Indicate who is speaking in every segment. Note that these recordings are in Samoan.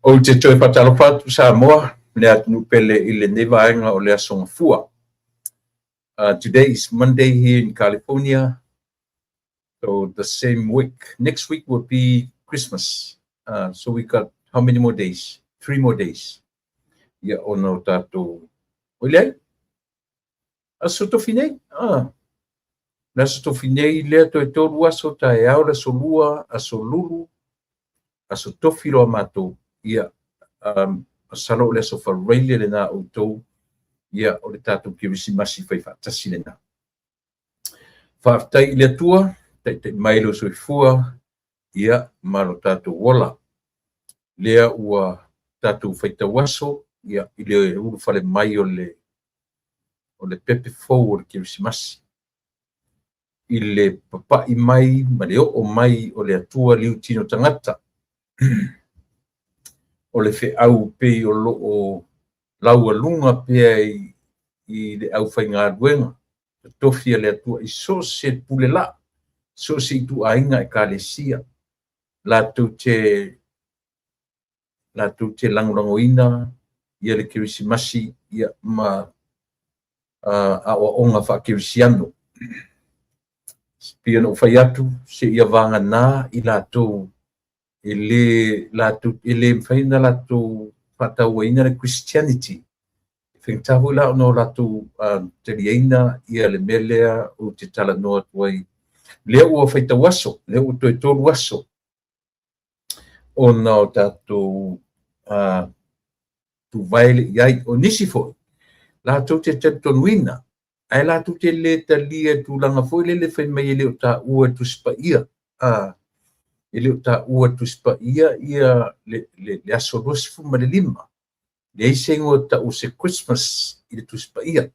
Speaker 1: Ou te toe faatalofa atu Samoa, le atunuu pele i lenei vaega o le Aso Gafua. Today is Monday here in California, so the same week. Next week will be Christmas. So we got how many more days? 3 more days. Ia, ona o tatou... Oi leai? Aso Tofi nei? Ah. Le Aso Tofi nei lea toe 3 aso, taeao le Aso Lua, Aso Lulu, Aso Tofi loa matou. Ia, masalo o le Aso Faraile lena outou. Ia, o le tatou Kerisimasi fai faatasi lena. Faafetai i le Atua, taitai mai lo soifua, ia, ma lo tatou ola. Lea ua tatou faitau aso, ia, i le ulufale mai o le pepe fou o le Kerisimasi. I le papai mai ma le oo mai o le Atua liutino tagata. O le feau pei o loo laualuga pea i le aufaigaluega. Tofi a le Atua i so se pule la, so se ituaiga ekalesia. Latou te lagolagoina ia le Kerisimasi ia ma aoaoga faakerisiano. Pei ona ou fai atu se ia vagana i latou e le mafai ona latou faatauaina le Christianity. E faigata foi la ona o latou taliaina ia le mea lea ou te talanoa atu ai. Lea ua faitau aso, lea ua toe 3 aso ona o tatou tuvaele i ai. O nisi foi, latou te talitonuina, ae latou te le talia tulaga foi lele fai mai e le o taua Tusi Paia. E le o taua Tusi Paia ia le aso 25. Leai se igoa tau se Christmas i le Tusi Paia.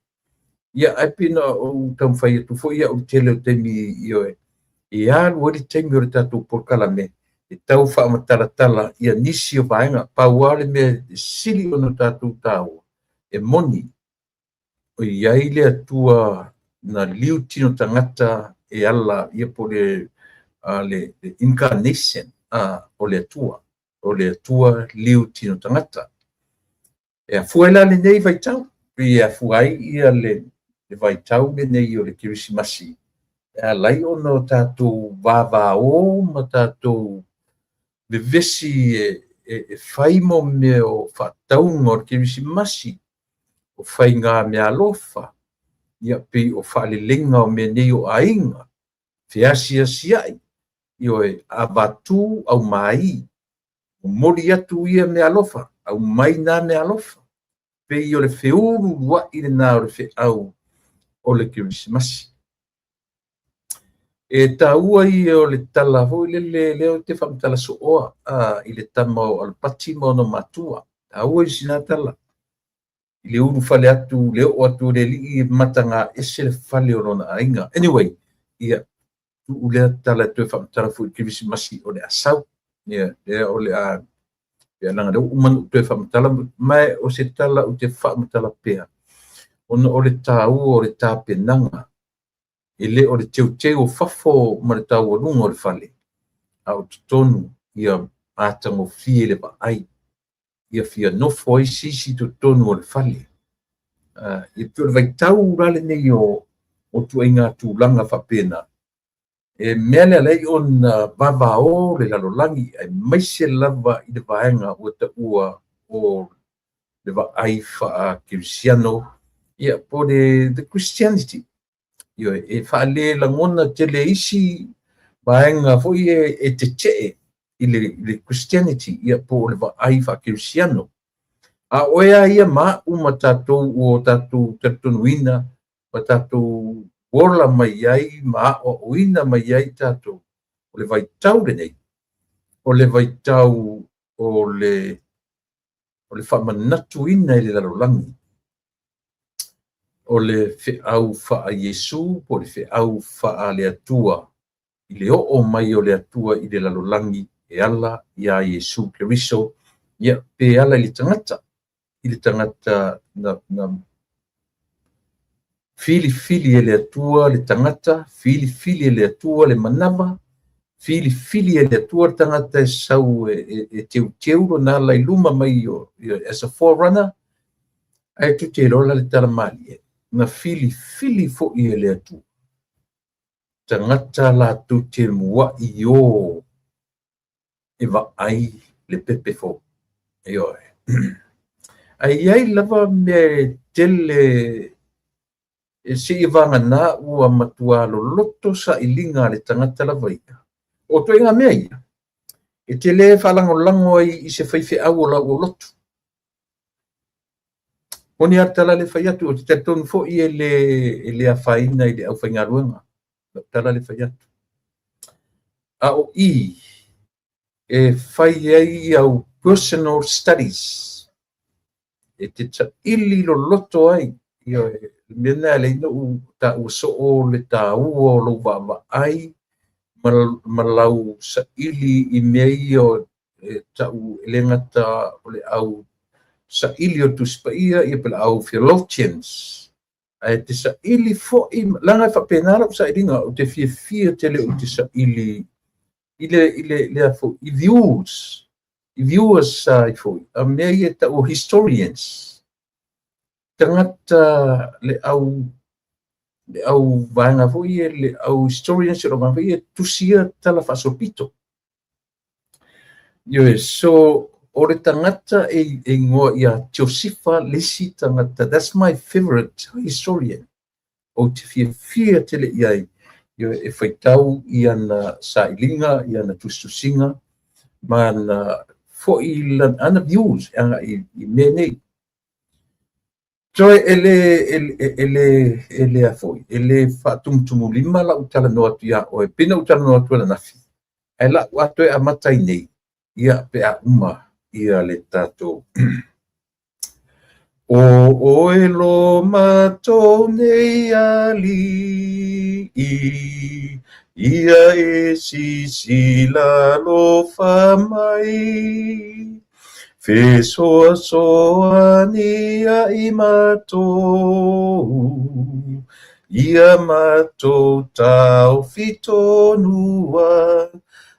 Speaker 1: Ia, ae pei na ou taumafai atu foi ia o le tele o taimi ioe. E alu ai le taimi o le tatou polokalame e tau faamatalatala ia nisi o vaega. Pau lava le mea e sili ona tatou taua e moni o iai le Atua na liutino tagata e ala ia po le incarnation o le Atua. O le Atua liutino tagata. E afua ai la lenei vaitau, e afua ai ia le vaitau lenei o le Kerisimasi. E alai ona o tatou vavao ma tatou vevesi e fai mo mea o faatauga o le Kerisimasi, o faiga meaalofa, ia pei o faaleleiga o mea nei o aiga, feasiasiai, ioe, avatu aumai, momoli atu ia meaalofa, aumai nā meaalofa, pei o le feuluuluai lena o le feau o le Kerisimasi. E taua ia o le tala foi lele lea ou te faamatala sooa i le tama o Alapati ma ona matua. Taua i sina tala. I le ulufale atu, le oo atu o le alii e mataga ese le fale o lona aiga. Anyway, ia, tuu lea tala e toe faamatala foi i le Kerisimasi o le asau. Ia, lea o le a, ia langa lea ua uma ona ou toe faamatala, ma o se tala ou te faamatala pea. Ona o le taua o le tapenaga. E le o le teuteu o fafo ma le taualuga o le fale, a o totonu ia matagofie le vaai, ia fia nofo ai sisi totonu o le fale. Ia pei o le vaitau la lenei o tuaiga tulaga faapena. E mea lea alai ona vavao le lalolagi, aemaise lava i le vaega ua taua o le vaai faakerisiano, ia po le the Christianity. Ioe, e faale lagona tele isi vaega foi e tetee i le Christianity, ia po o le vaai faakerisiano. A oe a ia ma au ma tatou ua tatou talitonuina, ma tatou ola mai ai, ma aoaoina mai ai tatou, o le vaitau lenei, o le vaitau o le faamanatuina i le lalolagi, o le feau faa Iesu, po o le feau faa le Atua, i le oo mai o le Atua i le lalolagi e ala ia Iesu Keriso, ia pe ala i le tagata na filifili e le Atua le tagata, filifili e le Atua le manava, Filifili e le Atua le tagata e sau e teuteu lona ala i luma mai as a forerunner, ae tou te iloa la le tala malie, na filifili foi e le Atua tagata latou te muai o e vaai le pepe fou. Ioe. Ae i ai lava mea e tele e seia vagana ua matua loloto sailiga a le tagata lava ia. O ituaiga mea ia, e te le faalagolago ai i se faifeau o lau aulotu. Moni lava le tala lea e fai atu, ou te talitonu foi e le afaina i le aufaigaluega, lau tala lea e fai atu. A o i e fai ai au personal studies, e te saili loloto ai. Ioe, le mea lena e ala ai ona ou taua soo le taua o lou vaavaai ma lau saili i mea ia e tau e le gata o le au saili o le Tusi Paia, ia po o le au theologians, ae te saili foi, leaga e faapena lau sailiga, ou te fiafia tele ou te saili i le i views, i viewers foi, a mea ia e tau o historians, tagata le au vaega foi ia, le au historians, o le vaega foi ia tusia tala faasolopito. Ioe, so o le tagata e igoa ia Josefa le isi tagata, that's my favorite historian, ou te fiafia tele i ai, ioe, e faitau i ana sailiga, i ana tusitusiga, ma ana foi ana views agai i mea nei. So e le foi, e le faatumutumulima lau talanoa atu ia oe, pei na ou talanoa atu ananafi, ae lau atoe amata ai nei, ia pe a uma ia le tatou. O oe lo matou nei alii, ia e sisila alofa mai, fesoasoani ai matou, ia matou taofi tonua,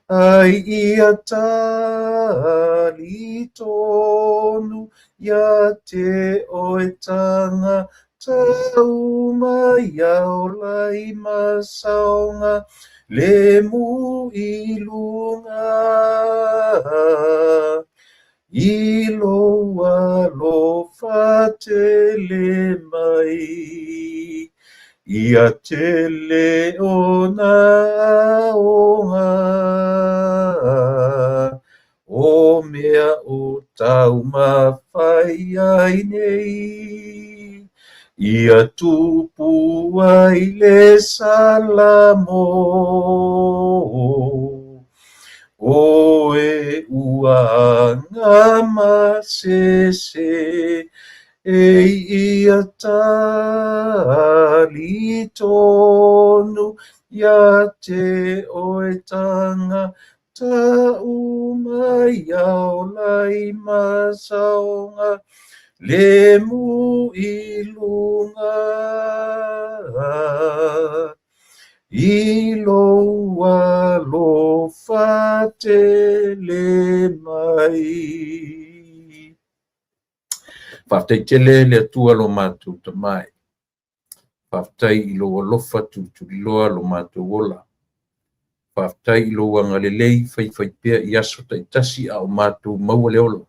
Speaker 1: ai ia tali tonu, ia te oe tagata uma ia ola i masaoga, le mu i luga, i lou alofa tele mai, ia tele ona aoga, o mea o taumafai ai nei, ia tupu ai le Salamo, oe ua gamasese, e ia tali tonu, ia te oe tagata uma ia ola i masaoga, le mu i luga, i lou alofa tele mai. Faafetai tele le Atua lo matou tamai. Faafetai i lou alofa tulituliloa lo matou ola. Faafetai i lou agalelei faifaipea i aso taitasi a o matou maua le ola.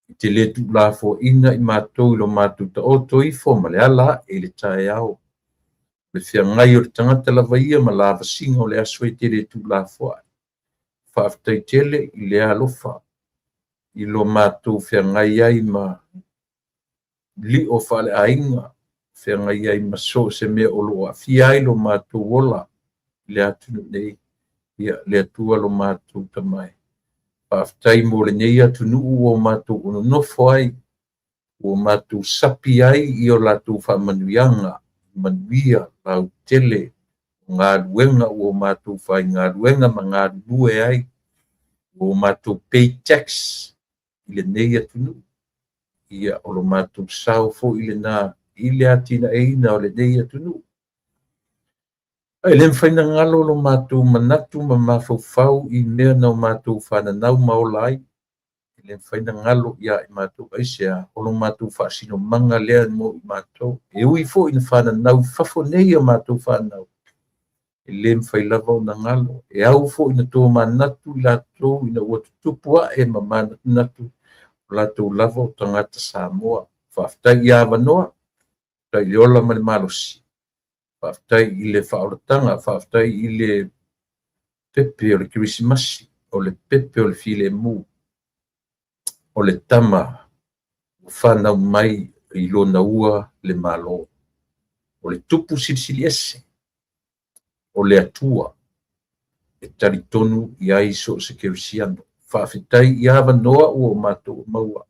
Speaker 1: I te le tuulafoaina i matou i lo matou taoto ifo ma le ala ae i le taeao. Le feagai o le tagata lava ia ma lavasiga o le aso e te le tuulafoai. Faafetai tele i le alofa i lo matou feagai ai ma lio faaleaiga, feagai ai ma so o se mea o lo o aafia ai lo matou ola i le atunuu nei. Ia le Atua lo matou tamai. Faafetai mo lenei atunuu ua matou ononofo ai, ua matou sapi ai i o latou faamanuiaga, manuia lautele, galuega ua matou faigaluega ma galulue ai, ua matou pay tax i lenei atunuu. Ia o lo matou sao foi lena i le atinaeina o lenei atunuu. E le mafai ona galo lo matou manatu ma mafaufau i mea na o matou fananau ma ola ai. E le mafai ona galo ia i matou aisea o lo matou faasinomaga lea mo i matou. E ui foi ina fananau i fafo nei a matou fanau, e le mafai lava ona galo. E au foi ina tomanatu i latou ina ua tutupu ae ma manatunatu, o latou lava o tagata Samoa. Faafetai i avanoa, faafetai i le ola ma le malosi, faafetai i le faaolataga, faafetai i le pepe o le Kerisimasi, o le pepe o le filemu, o le tama ua fanau mai i lona ua le Malo, o le tupu silisili ese, o le Atua e talitonu i ai so o se kerisiano. Faafetai i avanoa ua matou maua,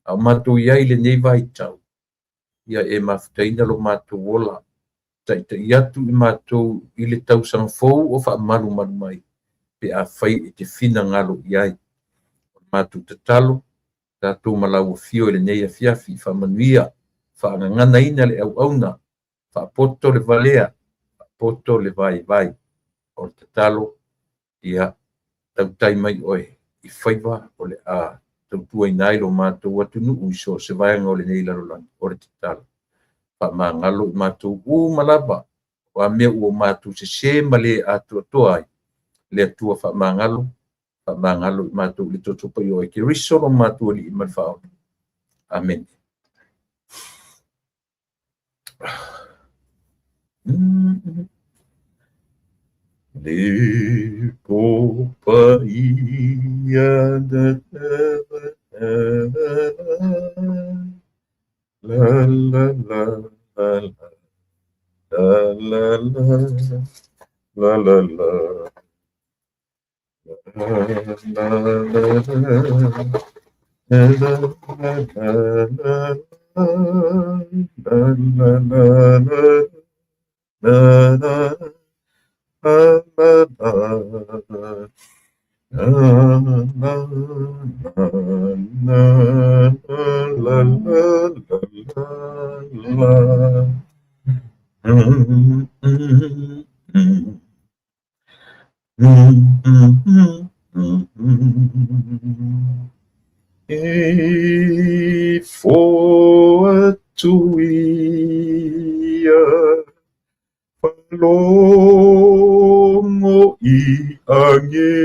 Speaker 1: a o matou i ai i lenei vaitau, ia e mafutaina lo matou ola, taitai atu i matou i le tausaga fou o faamalumalu mai, pe afai e te finagalo i ai. O le matou tatalo, tatou ma lau afio i lenei afiafi, faamanuia, faagaganaina le auauna, faapoto le valea, faapoto le vaivai. O le tatalo, ia tautai mai oe i faiva o le a tautuaina ai lo matou atunuu i so o se vaega o lenei lalolagi. O le tatalo, faamagalo i matou uma lava, o a mea ua matou sese ma le atoatoa ai, le Atua faamagalo, faamagalo i matou i le toto paia o Keriso lo matou Alii ma le Faaola. Amene. Le popaia na la la la la la la la la la E fo atu ia faalogo i agelu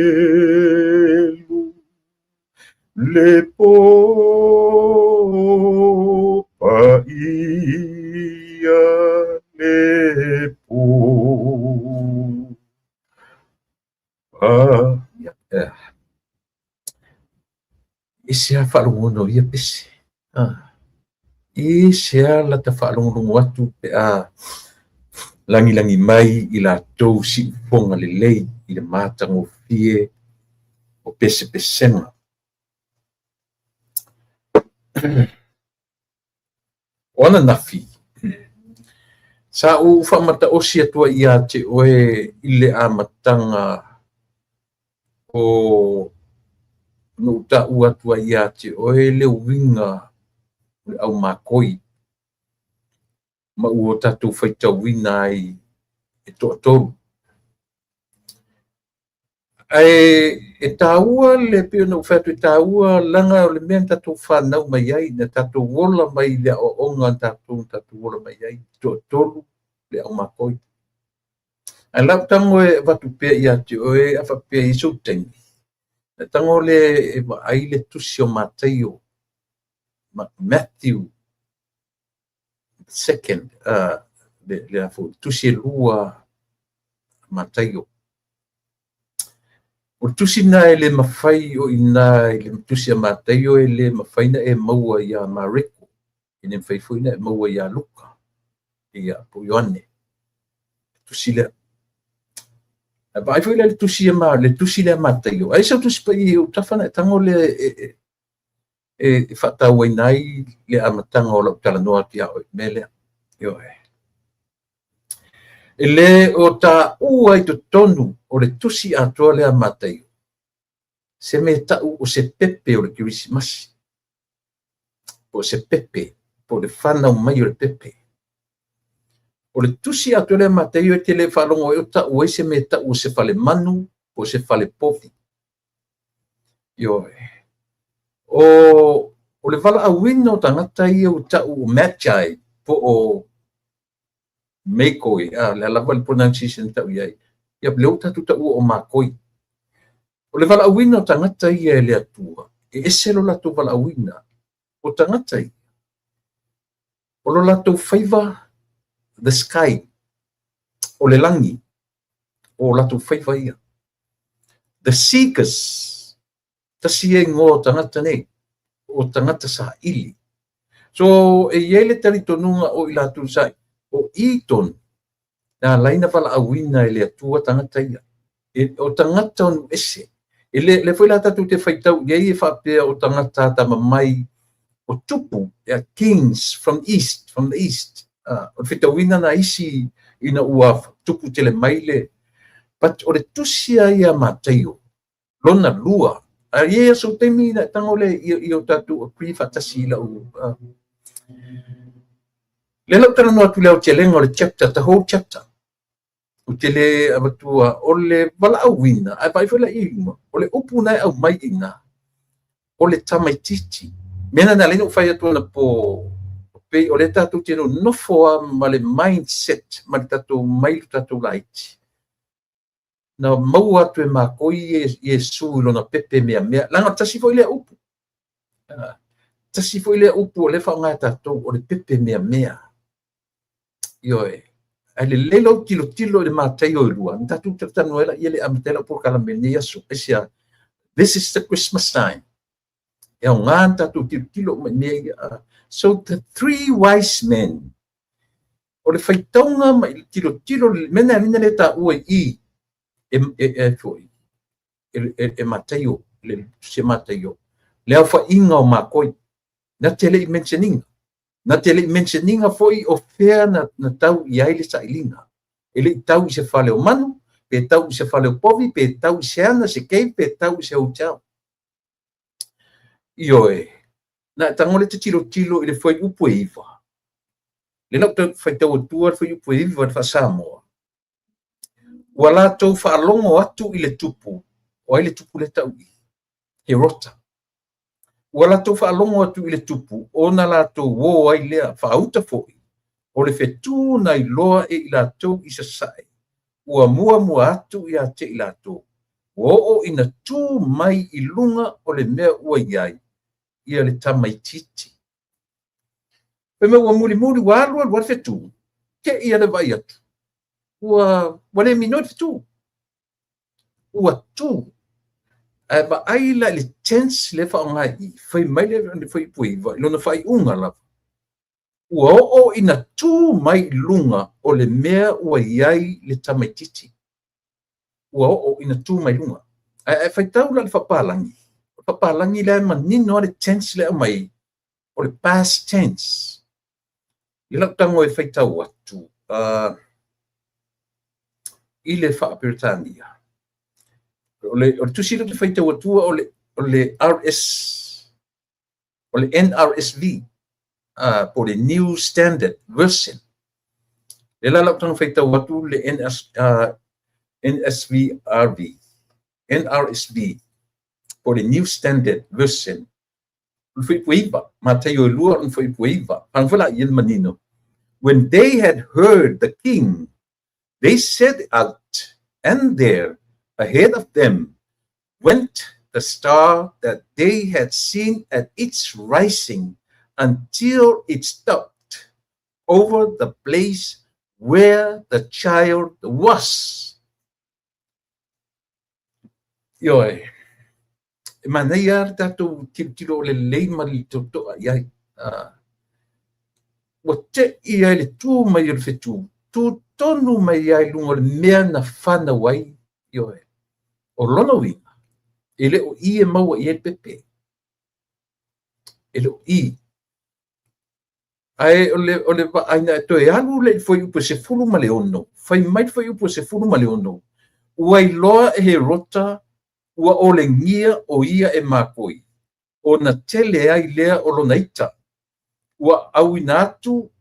Speaker 1: le popaia le po. E ese lava faalogologo o ia pese. E ese lava lata faalogologo atu pe a lagilagi mai i latou siufofoga lelei i le matagofie o pesepesega. O ananafi, sa ou faamataosi atu ai ia te oe i le amataga o na ou taua atu ai ia te oe le uiga o le aumakoi ma ua tatou faitauina ai e toatolu. Ae e taua le pei ona ou fai atu e taua leaga o le mea na tatou fanau mai ai, na tatou ola mai i le aoaoga na tatou ola mai ai, toatolu le aumakoi. Ae lau tago e avatu pea ia te oe a faapea e i ai sou taimi, na tago lea e vaai le tusi o Mataio, Matthew second, le tusi e lua Mataio. O le tusi na e le mafai o i ina i le tusi a Mataio e le mafai na e maua ia Mareko, e le mafai foi na e maua ia Luka, ia po Ioane. Tusi lea. A vaai foi lea le tusi a le tusi lea a Mataio. Ai sau tusi paia i ou tafa na e tago lea e faatauaina ai le amataga o lau talanoa atu ia oe i le mea lea. Ioe. E le o taua i totonu o le tusi atoa lea a Mataio, se mea tau o se pepe o le Kerisimasi, po o se pepe, po o le fanau mai o le pepe. O le tusi atoa lea Mataio e te le faalogo ai o tau ai se mea e tau o se fale manu po o se fale povi. Ioe. O le valaauina o tagata ia ua tau o Magi po o Makoi, le a lava le pronunciation e tau i ai, ia lea ua tatou taua o makoi. O le valaauina o tagata ia e le Atua, e ese lo latou valaauina. O tagata ia, o lo latou faiva, the sky, o le lagi, o latou faiva ia. The seekers, tasi ia igoa o tagata nei, o tagata saili. So, e i ai le talitonuga o i latou saili, o i tonu, na ala ai ona valaauina e le Atua tagata ia. E, o tagata o nuu ese. E le, le foi la tatou te faitau i ai e faapea o tagata atamamai o tupu, yeah, kings from east, from the east. O le faitauina na isi ina ua tupu tele mai le, but o le tusi a ia Mataio, lona lua, a i ai aso taimi na tago le i o tatou agree faatasi i lau, le lau talanoa atu le aotelega o le chapter, the whole chapter. Ou te le avatua o le valaauina, ae vaai foi la i luma, o le upu na e aumai i ina, o le tamaitiiti. Mea na na ala ai ona ou fai atu anapo, pei o lea tatou te nonofo lava ma le mindset, ma le tatou mai le tatou laiti. Na maua atu e makoi Iesu i lona pepe meamea. Leaga tasi foi lea upu. Tasi foi lea upu o lea faaaoga e tatou, o le pepe meamea. Ioe. Ae lelei lou tilotilo i le Mataio e lua, na tatou talatalanoa ai laia le amata ai lau polokalame i lenei aso. Aisea? This is the Christmas time. E aoga na tatou tilotilo uma i mea ia. So the three wise men, o le faitauga ma i le tilotilo, le mea na le taua i i, e foi, e Mataio, le tusi a Mataio, le aofaiga o makoi, na te le i mention ina. Na te le i mention ina foi o fea na tau i ai le sailiga. E le i tau i se fale o manu, pe tau i se fale o povi, pe tau i se ana, se cave, pe tau i se hotel. Ioe, na e tago le te tilotilo i le fuaiupu e 9. Le lau faitau atua le fuaiupu e 9 le faa-Samoa. Ua latou faalogo atu i le tupu, o ai le tupu le tau i? Herota. Ua latou faalogo atu i le tupu, ona latou o ai lea, faauta foi, o le fetu na iloa e i latou i sasae, ua muamua atu ia te i latou, ua oo ina tu mai i luga o le mea ua i ai, ia le tamaitiiti. Fai mai ua mulimuli, ua alu alu alu le fetu, te i a le vaai atu, ua le minoi le fetu. Ua tu. Ae vaai la i le tense le faaaoga i, fai mai le fuaiupu e 9, i lona faaiuga lava. Ua oo ina tu mai i luga o le mea ua i ai le tamaitiiti. Ua oo ina tu mai luga. Ae faitau la le faapalagi. O le faapalagi lea e manino lava le tense le aumai, o le past tense. I lau tago e faitau atu i le faa-Peretania. O le tusi lea ou te faitau atua o le RS, o le NRSV, po o le New Standard Version. Le la lau tago faitau atu le NS, NSVRV, NRSV, po o le New Standard Version. O le fuaiupu e 9, Mataio e 2, o le fuaiupu e 9. Panga foi la i le manino. When they had heard the king, they set out, and there, ahead of them, went the star that they had seen at its rising until it stopped over the place where the child was. Ioe, e manaia le tatou tilotilo o le lelei ma le totoa i ai. Ua te i ai le tu mai o le fetu, tu tonu mai ai luga o le mea na whanau ai, ioe. O lona uiga, e le o i e maua i ai le pepe. E le o i. Ae o le vaaina e toe alu le fuaiupu e 16, fai mai le fuaiupu e 16, ua iloa e Herota ua olegia o ia e makoi, ona tele ai lea o lona ita. Ua auina atu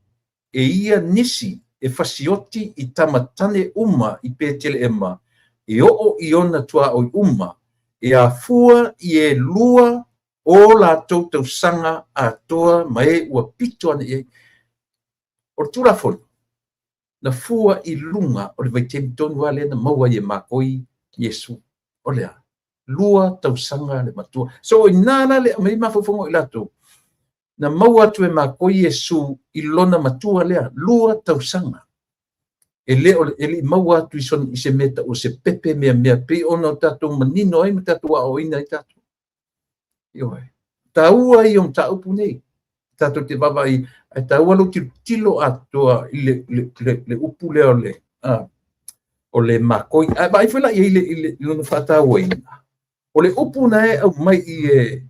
Speaker 1: e ia nisi e fasioti i tama tane uma i Petelehema e oo i ona tuaoi uma, e afua i e lua o latou tausaga atoa ma e ua pito ane i ai. O le Tulafono, na fua i luga o le vaitaimi tonu lava lea na maua ai e makoi Iesu. O le a? 2 tausaga le matua. So o i ina la le aumai ai mafaufauga o i latou, na maua atu e makoi Iesu i lona matua lea, 2 tausaga. E le o e le i maua atu i se mea taua o se pepe meamea pei ona o tatou manino ai ma tatou aoaoina ai tatou. Ioe. Taua ia o mataupu nei. Tatou te vaavaai, ae taua lou tilotilo atoa i le upu lea o le makoi. Ae vaai foi la i ai i le lona faatauaina. O le upu na e aumai i e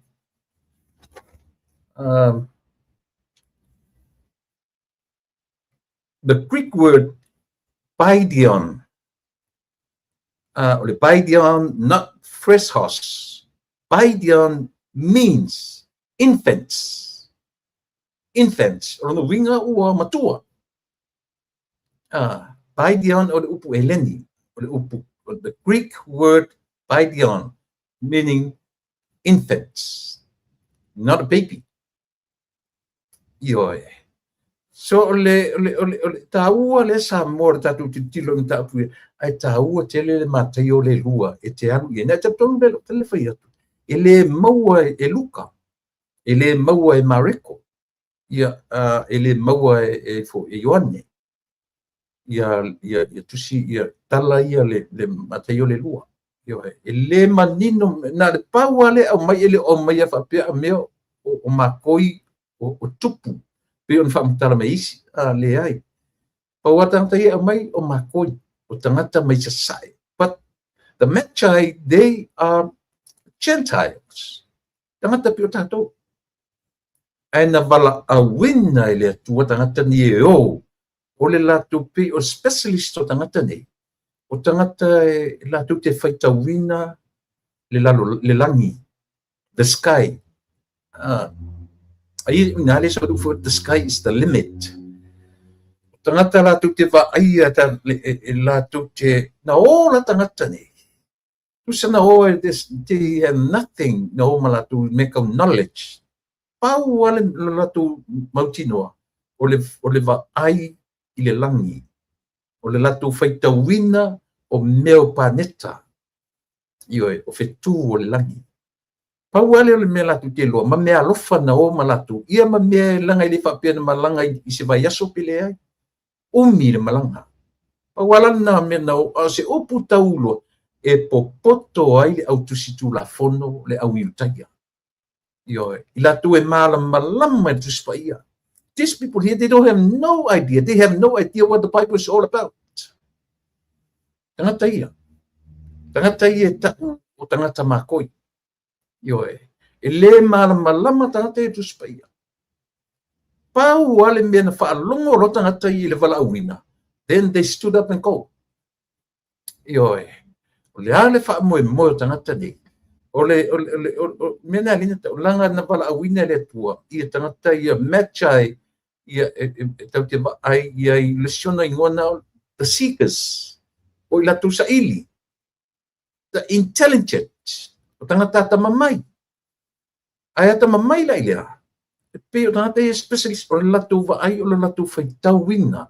Speaker 1: the Greek word paidion. O le paidion, not freshos. Paidion means infants. Infants. O lona uiga ua matua. Paidion o le upu Eleni. O le upu, the Greek word paidion, meaning infants, not a baby. Ioe. So o le taua lea Samoa le tatou tilotilo i mataupu ia, ae taua tele le Mataio o le lua e te alu i ai. Na e talitonu le tele fai atu, e le maua e Luka, e le maua e Mareko, ia, e le maua e Ioane, ia tusi, ia tala ia le Mataio le lua. Ioe. E le manino, na le pau lava le aumai e le o aumaia faapea a mea o makoi o tupu, pei ona faamatala mai isi, leai. Pau lava tagata ia aumai o makoi, o tagata mai sasae. But the Magi, they are Gentiles. Tagata pei o tatou. Ae na valaauina e le Atua tagata ni e o, o le latou pei o specialist o tagata nei, o tagata e latou te faitauina le lalo, le lagi, the sky. Ai ina le sa the sky is the limit. O tagata latou te vaaia e latou te na o la tagata nei. Tusa na o e they have nothing na o ma latou me kau knowledge. Pau ale latou mautinoa o le vaai i le lagi. O le latou faitauina o mea o paneta. Ioe, o fetu o le lagi. Pau ale o le mea latou te loa, ma mea alofa na o ma latou. Ia ma mea e langa i le faapea na malaga i se vaiaso pe leai. Umi le malaga. Pau ala na mea na o, a o se upu tauloa, e popoto ai le autusi Tulafono le au Iutaia. Ioe, i latou e malamalama i le Tusi Paia. These people here, they don't have no idea. They have no idea what the Bible is all about. Tagata ia. Tagata ia e ta'u o tagata makoi. Ioe, e le malamalama tagata ia i le Tusi Paia. Pau lava le mea na faalogo loa tagata ia i le valaauina, then they stood up and go. Ioe, o le a le faamoemoe o tagata nei, o le mea na alina tau, langa na valaauina e le Atua, ia tagata ia Magi, ia e tau te vaai ia i le siona ingoa na o the seekers, o i latou saili, the intelligent, o tagata atamamai. Ae atamamai la i le a? E pei o tagata ia specialist, o le latou vaai, o le latou faitauina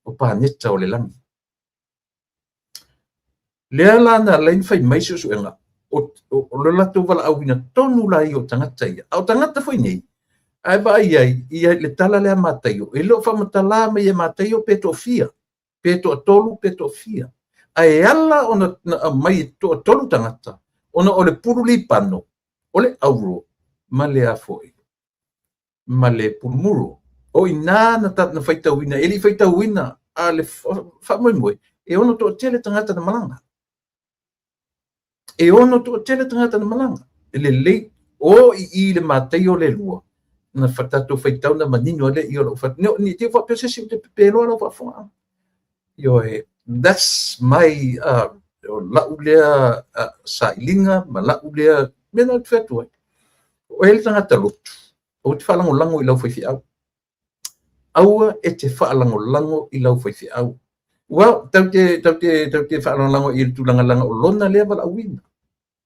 Speaker 1: o paneta o le lagi. Lea la na alai na fai mai suesuega, o le latou valaauina tonu la ia o tagata ia. A o tagata foi nei, ae vaai ai ia le tala lea Mataio, e le o faamatala mai e Mataio pe toafia, pe toatolu, pe toafia. Ae ala ona na aumai e toatolu tagata, ona o le pulu lipano, o le auro, ma le a foi, ma le pulumuro. O ina na faitauina, e le i faitauina a le faamoemoe, e ono toatele tagata na malaga. E ono toatele tagata na malaga. E lelei, o i i le Mataio le lua, na tatou faitau na manino ale i o lau wha... No, ni te whapea se si o te pepeloa lau whaafonga. Ioe, that's my, lau lea sailiga ma lau lea, mea na te whatu ai. O e le tagata lotu, o te whalangolango i lau whaiwhiau. Aua e te faalagolago i lau faifeau. Well, tatou te faalagolago i le tulaga leaga o lona lea valaauina.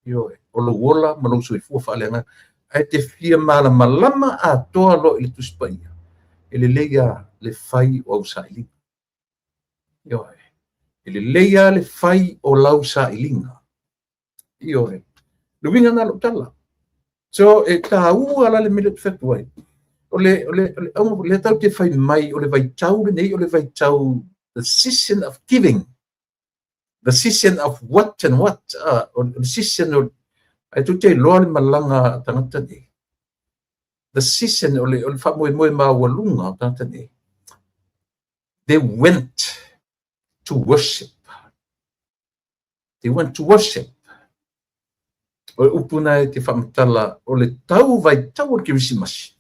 Speaker 1: Ioe, o lou ola ma lou soifua faaleagaga. Ae te fia malamalama atoa loa i le Tusi Paia, e lelei lava le fai o au sailiga. Ioe, e lelei lava le fai o lau sailiga. Ioe, le uiga lena o lau tala. So, e taua la le mea lea ou te fai atu ai. O le auga lea tatou te fai mai o le vaitau lenei o le vaitau, the season of giving, the season of what and what, o le season o ae tou te iloa le malaga a tagata nei. The season o le faamoemoe maualuga o tagata nei. They went to worship. They went to worship. O le upu na e te faamatala o le tau vaitau o le Kerisimasi.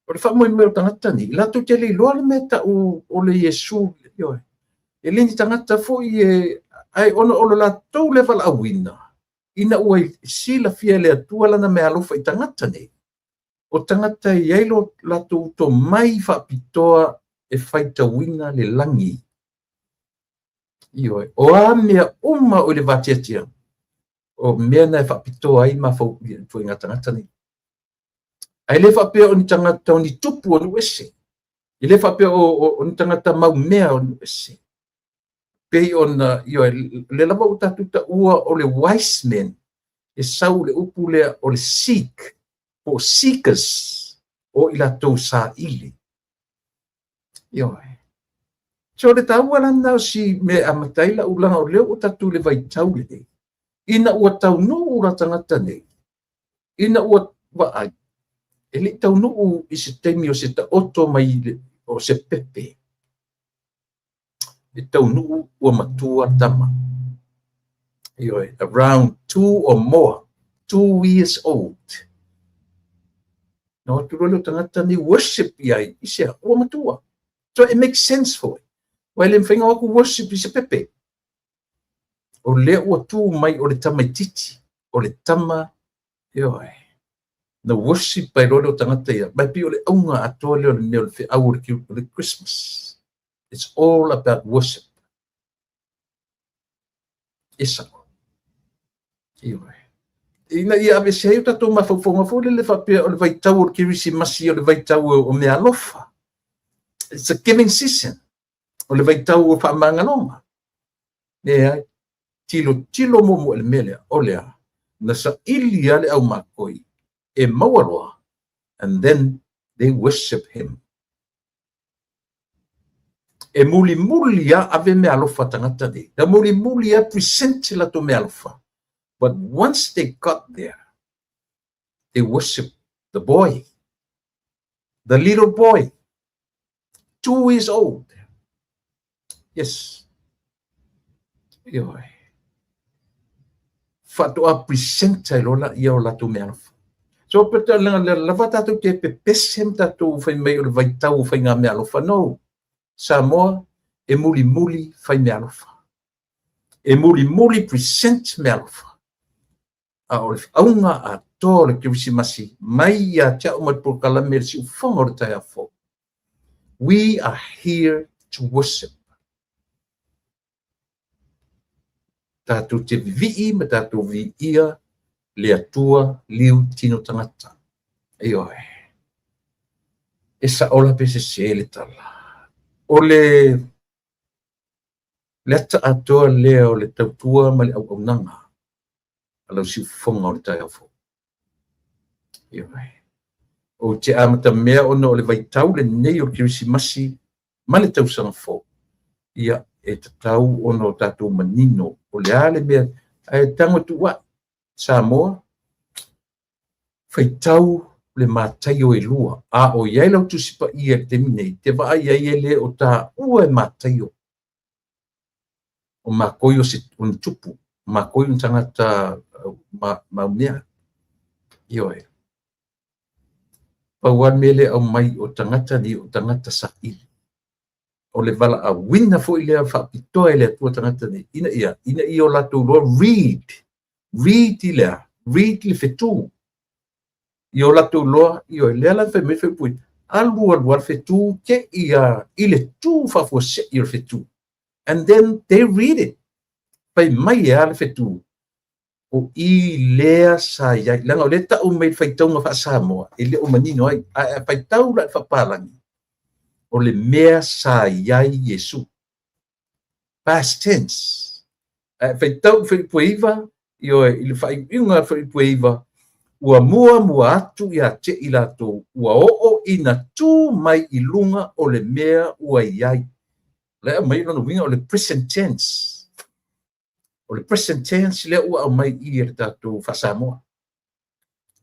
Speaker 1: O le faamoemoe o tagata nei, latou te le iloa le mea tau o le Iesu. Ioe. E le ni tagata foi e, ai ona o le latou le valaauina, ina ua silafia e le Atua lana meaalofa i tagata nei. O tagata e i ai lo latou tomai faapitoa e faitauina le lagi. Ioe, o a mea uma o i le vateatea, o mea na e faapitoa ai mafaufauga tagata nei. Ae le faapea o ni tagata o ni tupu o nuu ese. E le faapea o ni tagata maumea o nuu ese. Pei ona, ioe, le lava ua tatou taua o le wise men, e sau le upu lea o le seek, po o seekers, o i latou saili. Ioe. So le taua la lena o si mea e amata ai lau leaga o lea ua tatou le vaitau lenei. Ina ua taunuu la tagata nei, ina ua vaai, e le i taunuu i se taimi o se taoto mai o se pepe. E taunuu ua matua tama. Ioe, around 2 or more, 2 years old. Na atu loa lea o tagata ni worship i ai, i se ua matua. So it makes sense for it. Ua e le mafai ona o atu worship i se pepe. O lea ua tu mai o le tamaititi, o le tama, ioe. Na worship ai loa lea o tagata ia. Mai pei o le auga atoa lea o le mea o le feau o le Christmas. It's all about worship. E sao. Ioe. Ina ia aveese ai o tatou mafaufauga foi lele faapea o le vaitau o le Kerisimasi o le vaitau o meaalofa. It's a giving season. O le vaitau o faamagaloga. Leai. Tilotilo muamua i le mea lea, o lea, na saili lava le aumakoi e maua loa, and then they worship him. E mulimuli lava ave meaalofa tagata nei. Na mulimuli lava present latou meaalofa. But once they got there, they worship the boy, the little boy, 2 years old. Yes. Ioe. Faatoa present ai loa ia o latou meaalofa. So pe lava tatou te pepese ma tatou fai mai o le vaitau o faiga meaalofa. No. Samoa e mulimuli fai meaalofa. E mulimuli present meaalofa. A o le auga atoa o le Kerisimasi mai ia te au ma le polokalame le siufofoga o le taeao fou. We are here to worship. Tatou te vivii ma tatou viia le Atua liu tino tagata. Ioe. E sao la pe sese le tala. O le ata atoa lea o le tautua ma le auaunaga a lau siufofoga o le taeao fou. Ioe. Ou te amata mea ona o le vaitau lenei o le Kerisimasi ma le tausaga fou. Ia, e tatau ona o tatou manino o le a le mea ae tago atu ai. Samoa, faitau le Mataio e 2. A o i ai lau Tusi Paia i le taimi nei, te vaai ai e le o taua e Mataio. O makoi o se o ni tupu, o makoi o ni tagata maumea. Ioe. Pau lava le mea lea aumai o tagata nei o tagata saili. O le valaauina foi lea faapitoa e le Atua tagata nei, ina ia o latou loa read i lea, read le fetu. Ia o latou loa, ioe, lea la fai mai faipui, Alu alu lava le fetu te i a i le tu faafuasei o le fetu. And then they read it. Fai mai e a le fetu? O i lea sa i ai. Leaga o lea e tau mai i le faitauga faa-Samoa, e le o manino ai. Ae a faitau la i le faapalagi, o le mea sa i ai Iesu. Past tense. Ae a faitau i Filipu e 9, ioe, i le faaiuiuga o Filipu e 9, ua muamua atu ia te i latou, ua oo ina tu mai i luga o le mea ua i ai. O la e aumai lona uiga o le present tense. O le present tense lea ua aumai i i e le tatou faa-Samoa.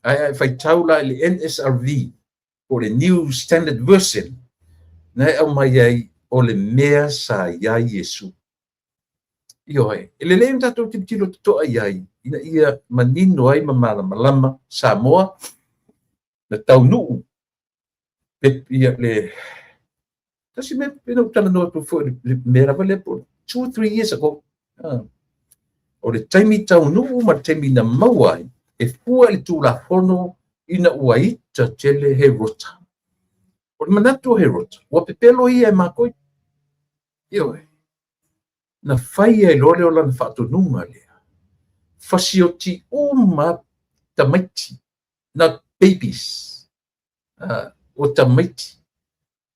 Speaker 1: Ae a e faitau la i le NSRV, po o le New Standard Version, na e aumai ai o le mea sa i ai Iesu. Ioe, e lelei ona tatou tilotilo totoa i ai, ina ia manino ai ma malamalama Samoa, na taunuu ia le tasi mea pei ona ou talanoa atu foi i le mea lava lea po o 2 or 3 years ago. O le taimi taunuu ma le taimi na maua ai, e fua i le Tulafono ina ua ita tele Herota. O le manatu o Herota, ua pepelo ia e makoi. Ioe. Na fai ai loa lea o lana faatonuga lea. Fasioti uma tamaiti, not babies. O tamaiti.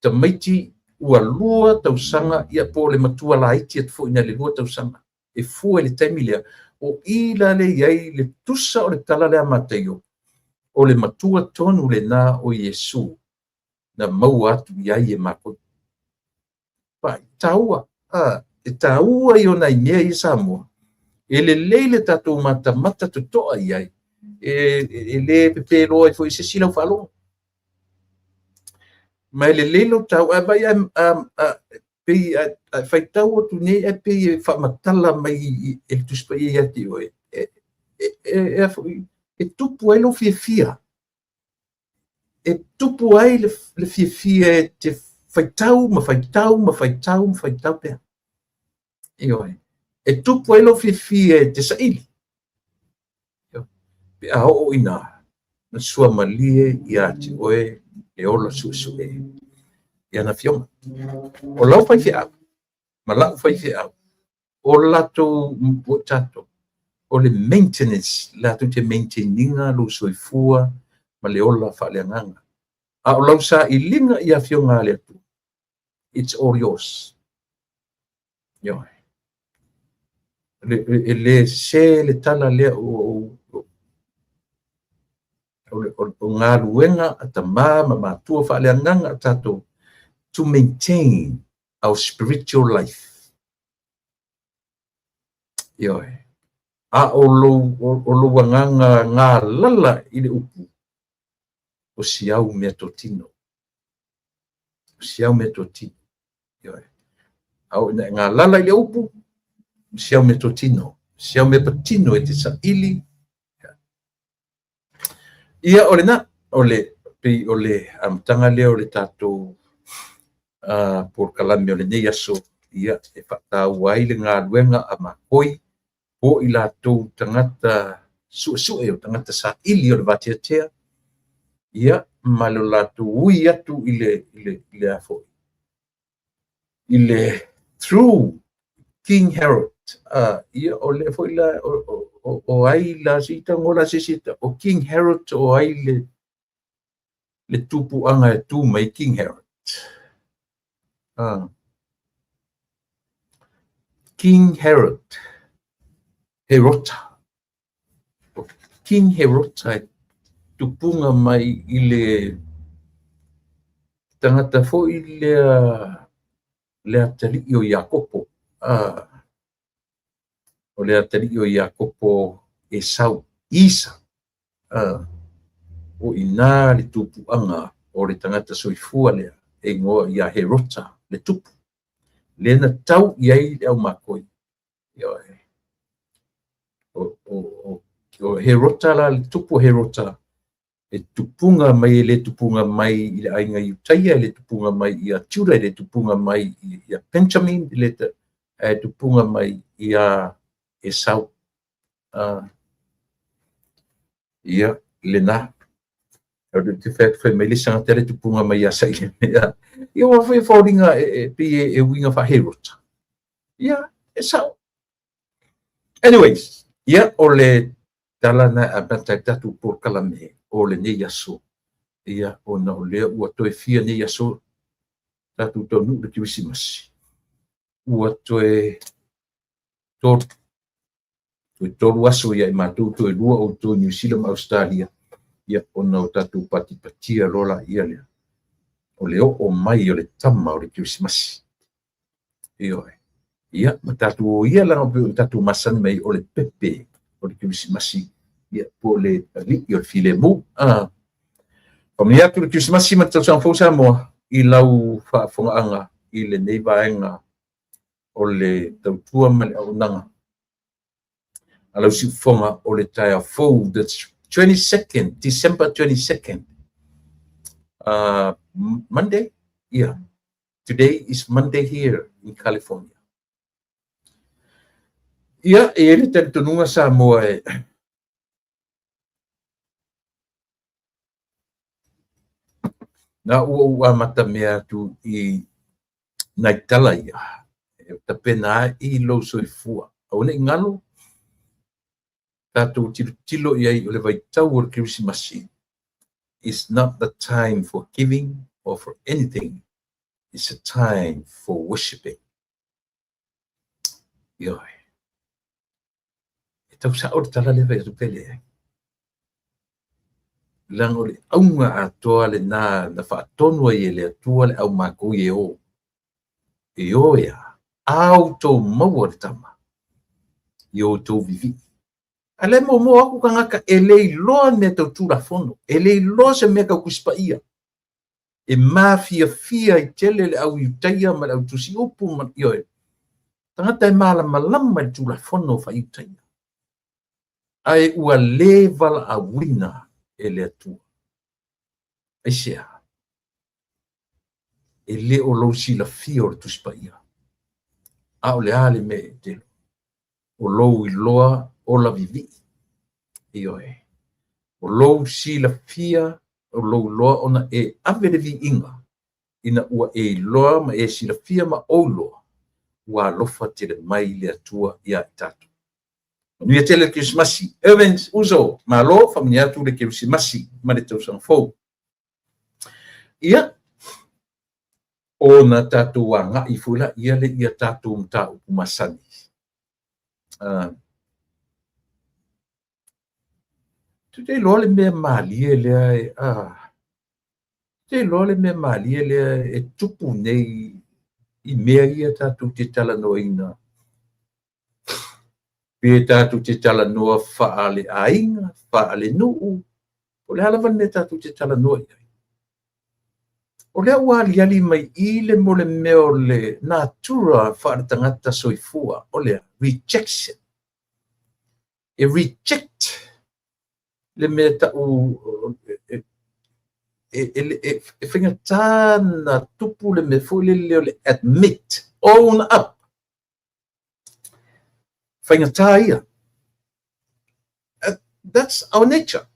Speaker 1: Tamaiti ua 2 tausaga ia po o le matua laiti atu foi nai le 2 tausaga. E fua i le taimi lea. O i la lea e i ai le tusa o le tala lea a Mataio, o le matua tonu lena o Iesu na maua atu i ai e matou. Vaai, taua, e taua ia o nai mea ia Samoa. E lelei le tatou matamata totoa i ai, e le pepeloa ai foi i se isi lau faalogo. Ma e lelei lou tau, ae vaai pei a faitau atu nei ae pei e faamatala mai e le Tusi Paia ia te oe, e tupu ai lou fiafia. E tupu ai le fiafia e te faitau ma faitau ma faitau ma faitau pea. Ioe. E tupu ai lou fiafia e te saili. Pe a oo ina na suamalie ia te oe le ola suesue i ana afioga. O lau faifeau ma la'u faifeau, o latou o tatou, o le maintenance, latou te maintain ina lou soifua ma le ola faaleagaga. A o lau sailiga i afioga a le Atua, it's all yours. Ioe. E le sese le tala lea o galuega a tamā ma matua faaleagaga a tatou to maintain our spiritual life. Ioe. A o lou agaga galala i le upu, o si au meatotino. O si au meatotino. Ioe. A o ina e galala i le upu, o si au meatotino. Si au mea patino e te saili. Ia, o lena, o le, pei o le amataga lea o le tatou polokalame o lenei aso, ia, e faataua ai le galuega a makoi po i latou tagata suesue o tagata saili o le vateatea, ia, ma le latou ui atu i le a foi, i le through King Herod. Ia, o lea foi la, o ai la, se i tago la se isi, o King Herod o ai le tupuaga e tu mai King Herod. King Herod, Herota. O King Herota e tupuga mai i le tagata foi lea le atalii o Iakopo. O le atalii o Iakopo Esau, Isa. O ina le tupuaga o le tagata soifua lea, e igoa ia Herota le tupu. Le na tau i ai le aumakoi. O Herota la, le tupu o Herota, e tupuga mai e le tupuga mai i le aiga Iutaia, e le tupuga mai ia Juda, e le tupuga mai ia Benjamin, e le tupuga mai ia Esau. Ia, lena. O le te whai whai mai le sangata le tupunga mai ia sa i le mea. Ia ua whai faulinga e pi e uinga whaherota. Ia, e sao. Anyways, ia o le tala na amata ai tatou polokalame o lenei aso. Ia, ona o lea ua toe fia nei aso tatou taunuu i le Kerisimasi. Ua toe tolu, toe tolu aso ia i matou, toe lua outou i Niu Sila ma Ausetalia, ia ona o tatou patipatia loa laia lea o le oo mai o le tama o le Kerisimasi. Ioe. Ia, ma tatou o ia leaga pei ona tatou masani mai o le pepe o le Kerisimasi, ia, po o le alii o le filemu. Faamanuia atu le Kerisimasi ma le tausaga fou Samoa i lau faafofogaaga i lenei vaega o le tautua ma le auaunaga a lau siufofoga o le taeao fou, the 22nd, December 22nd, Monday, yeah, today is Monday here in California. Ia, e i ai le talitonuga Samoa e na ua ou amatamea atu i nai tala ia, e tapena ai lou soifua. Aua ne i galo, tatou tilotilo i ai o le vaitau o le Kerisimasi is not the time for giving or for anything, it's a time for worshiping. Ioe. E tau sao le tala lea fai atu pe leai. Leaga o le auga atoa lena na faatonu ai e le Atua le au makou e o. E o e a? A outou maua le tama i o outou vivii. A lea e momo aku tagata e le iloa mea tau Tulafono, e le iloa se mea tau Tusi Paia. E mafiafia ai tele le au Iutaia ma le au tusi upu ma, ioe, tagata e malamalama i le Tulafono faa-Iutaia, ae ua le valaauina e le Atua. Aisea? E le o lou silafia o le Tusi Paia, a o le a le mea e telo? O lou iloa ola vivii. Ioe. O lou silafia, o lou iloa ona e ave le viiga ina ua e iloa ma e silafia ma ou iloa ua alofa tele mai le Atua ia i tatou. Manuia tele le Kerisimasi. Irvins Uso, malo, faamanuia atu le Kerisimasi ma le tausaga fou. Ia, ona tatou agai foi laia lea i a tatou mataupu masani. Tou te iloa le mea malie lea e, tou te iloa le mea malie lea e tupu nei i mea ia tatou te talanoaina, pe tatou te talanoa faaleaiga, faalenuu, o le a lava le mea tatou te talanoa i ai. O lea ua aliali mai i le mo le mea o le natura faaletagata soifua, o le rejection. E reject le mea tau e faigata na tupu le mea foi lele o le admit, own up. Faigata ia. That's our nature.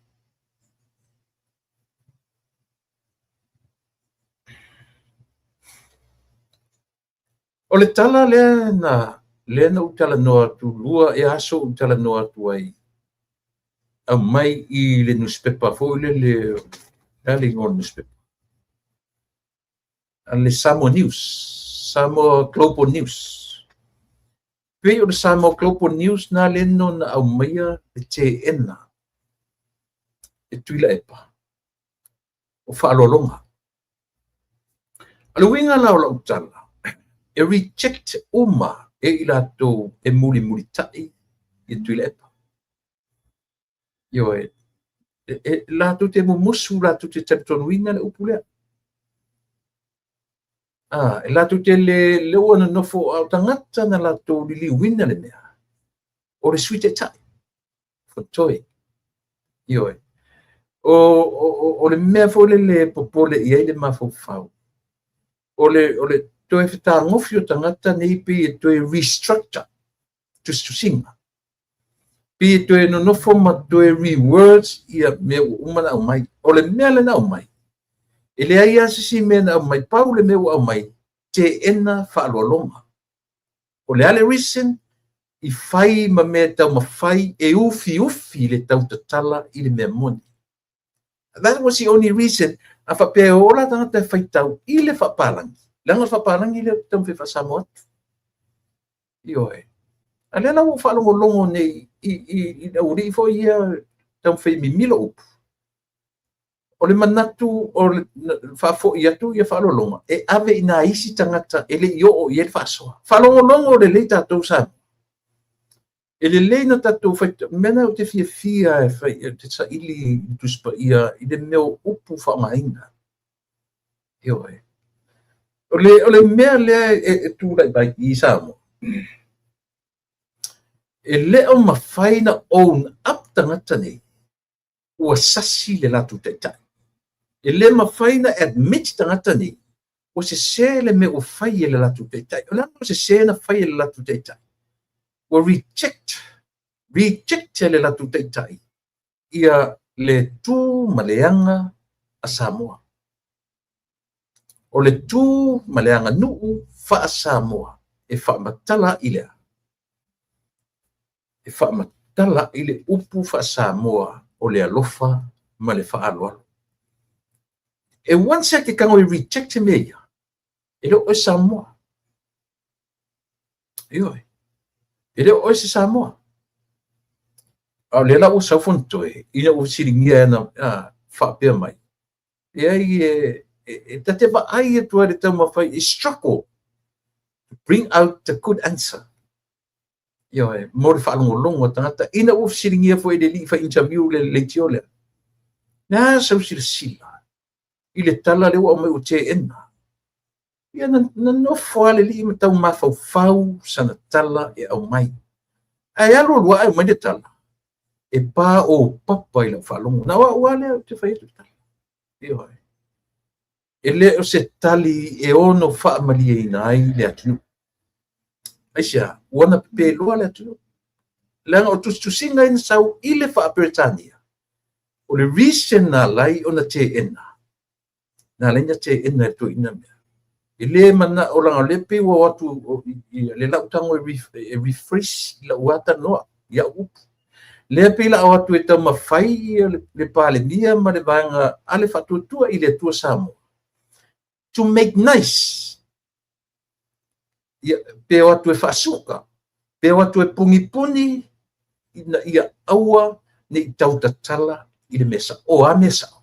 Speaker 1: O le tala lea na lea na ou talanoa atu lua ea aso ou talanoa atu ai aumai i le newspaper foi lele, le a le igoa o le newspaper? Le Samoa News, Samoa Global News. Pei o le Samoa Global News na le no na aumaia le teena e Tuilaepa o faaaloaloga. A le uiga la o lau tala, e reject uma e i latou e mulimulitai i Tuilaepa. Ioe, e latou te mumusu, latou te talitonuina le upu lea. E latou te le ua nonofo a o tagata na latou liliuina le mea, o le Sui Taitai, Fontoe. Ioe. O le mea foi lele e popole i ai le mafaufau, o le toe fetagofi o tagata nei pei e toe restructure tusitusiga. Pei e toe nonofo ma toe rewords ia mea ua uma ona aumai. O le mea lea na aumai, e leai lava se isi mea na aumai, pau le mea ua aumai, teena faaaloaloga. O le a le reason? I fai ma mea taumafai e ufiufi le tautatala i le mea moni. That was the only reason. A faapea e o la tagata e faitau i le faapalagi, leaga o le faapalagi lea ou te taumafai e faa-Samoa atu. Ioe. A lea la ua ou faalogologo nei i le aualii foi ia taumafai e mimilo upu. O le manatu o le faafoi atu ia faaaloaloga e ave i nai isi tagata e le i oo i ai le faasoa. Faalogologo lelei tatou Samoa. E lelei na tatou fai, mea na ou te fiafia e fai, ou te saili i le Tusi Paia i le mea o upu faaaogaina. Ioe. O le mea lea e tulai mai i Samoa, e le o mafai na own up tagata nei ua sasi le latou taitai. E le mafai na admit tagata nei ua sese le mea ua fai e le latou taitai. O le a le sese na fai e le latou taitai? Ua reject e le latou taitai ia le tu ma le aga a Samoa. O le tu ma le aganuu faa-Samoa e faamatala i lea. E faamatala i le upu faa-Samoa o le alofa ma le faaaloalo. E once e te tago e reject mea ia, e le o oe Samoa. Ioe. E le o oe se Samoa. A o lea la ua sau Fonotoe, ina ua fesiligia e ana faapea mai. Leai e ta te vaai atu ai le taumafai e struggle to bring out the good answer. Ioe, mo le faalogologo a tagata. Ina ua fesiligia foi e le alii fai interview le leitio lea. Le a sau silasila i le tala lea ua aumai ua teena. Ia na nofo lava le alii ma tau mafaufau sana tala e aumai. Ae alu alu ae aumai le tala, e pa o papa i lau faalogo. Na o au lava lea ou te fai atu le tala. Ioe. E le o se tali e ono faamalieina ai le atunuu. Aisea, ua na pepeloa le atunuu. Leaga o tusitusiga ia na sau i le faa-Peretania, o le reason na alai ona teena, na alai na teena e le toeaina mea. E le manao leaga o lea pei ua o atu le lau tago e rephrase i lau talanoa i au upu. Lea pei la o atu e taumafai le Palemia ma le vaega a le Faatuatua i le Atua Samoa to make nice. Ia, pe o atu e faasuka, pe o atu e punipuni, ina ia aua ne i tautatala i le mea sao. O a mea sao?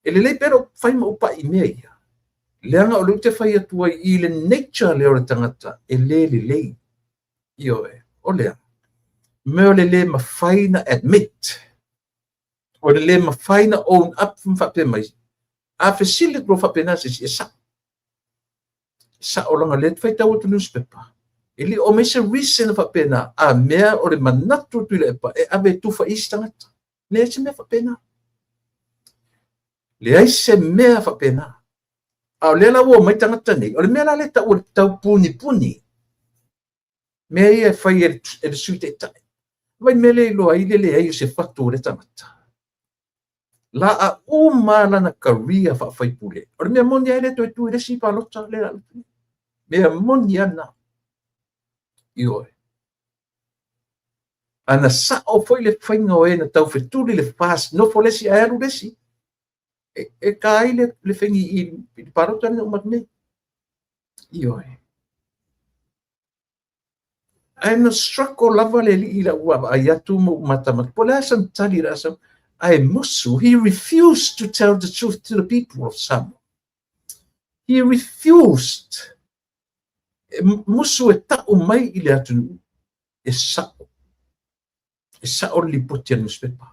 Speaker 1: E lelei pea lou fai ma ou pai i mea ia. Leaga o lea ou te fai atu ai i le nature lea o le tagata e le lelei. Ioe, o lea. Mea o le le mafai na admit. O le le mafai na own up ma faapea mai. A fesili atu loa faapena se isi, e sao. E sao leaga lea te faitau atu newspaper. E le o mai se reason faapena. A mea o le manatu Tuilaepa e ave e tufa i isi tagata. Leai se mea faapena. Leai se mea faapena. A o lea la ua omai tagata nei, o le mea la lea tau o le taupunipuni. Mea ia e fai e le Sui Taitai. Vai mea lea iloa ai le leai o se fatu o le tagata. La a uma lana career faafaipule. O le mea moni ai le toe tu i le isi palota le la. Mea moni ana. Ioe. Ana sao foi le faiga o e na taufetuli le fast nofo le isi ae alu le isi. E ka ai le faigi i le palota lena uma atu nei. Ioe. Ae na struggle lava le alii i lau vaavaai atu ma ou matamata. Po o le a sana tali o le a sau. Ae musu, he refused to tell the truth to the people of Samoa. He refused. E musu e tau mai i le atunuu e sao. E sao le lipoti a le newspaper.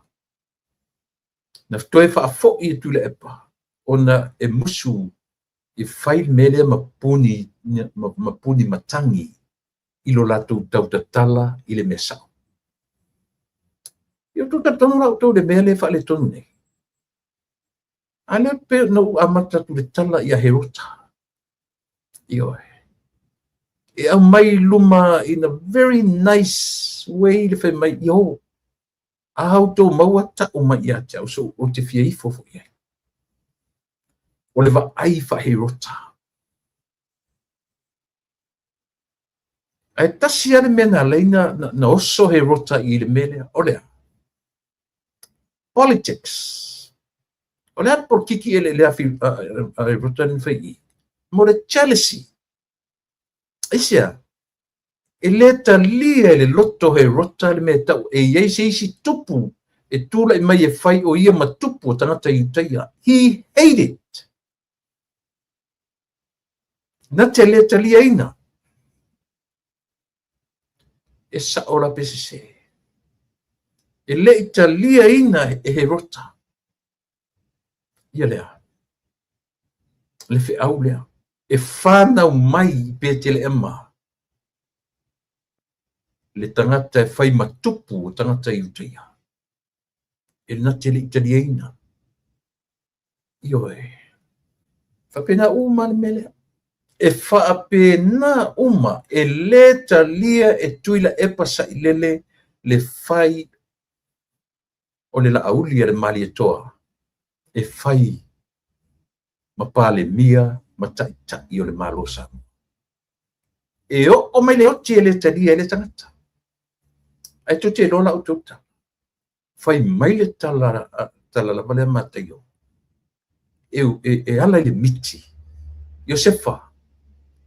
Speaker 1: Na toe faafoi e Tuilaepa ona e musu e fai le mea lea ma puni, ma puni matangi i lo latou tautatala i le mea sao. Ia outou talitonu la outou i le mea lea e faaletonu nei. A lea pe na ou amata atu le tala ia Herota. Ioe. E aumai i luma in a very nice way le fai mai, io, a outou maua ta'u mai ia te au, so ou te fia ifo foi ai. O le vaai faa-Herota. Ae tasi lava le mea na ala ai na oso Herota i le mea lea, o le a? Politics. O le a le polokiki eleele a Herota na fai i i? Mo le jealousy. Aisea? E le talia e le loto o Herota le mea e tau e i ai se isi tupu e tulai mai e fai o ia ma tupu o tagata Iutaia. He hated it. Na te le taliaina. E sa'o la pe sesē. E le i taliaina e Herota ia lea, le feau lea e fanau mai i Peteleema le tagata e fai ma tupu o tagata Iutaia. E na te le i taliaina. Ioe. Faapena uma le mea lea. E faapena uma, e lē talia e Tuilaepa Sailele le fai o le Laauli a le Malietoa e fai ma Palemia ma Taitai o le Malo o Samoa. E oo mai le oti e le talia e le tagata. Ae tou te iloa la outou tala. Fai mai le tala, tala lava lea Mataio, e, e, e ala i le miti. Iosefa,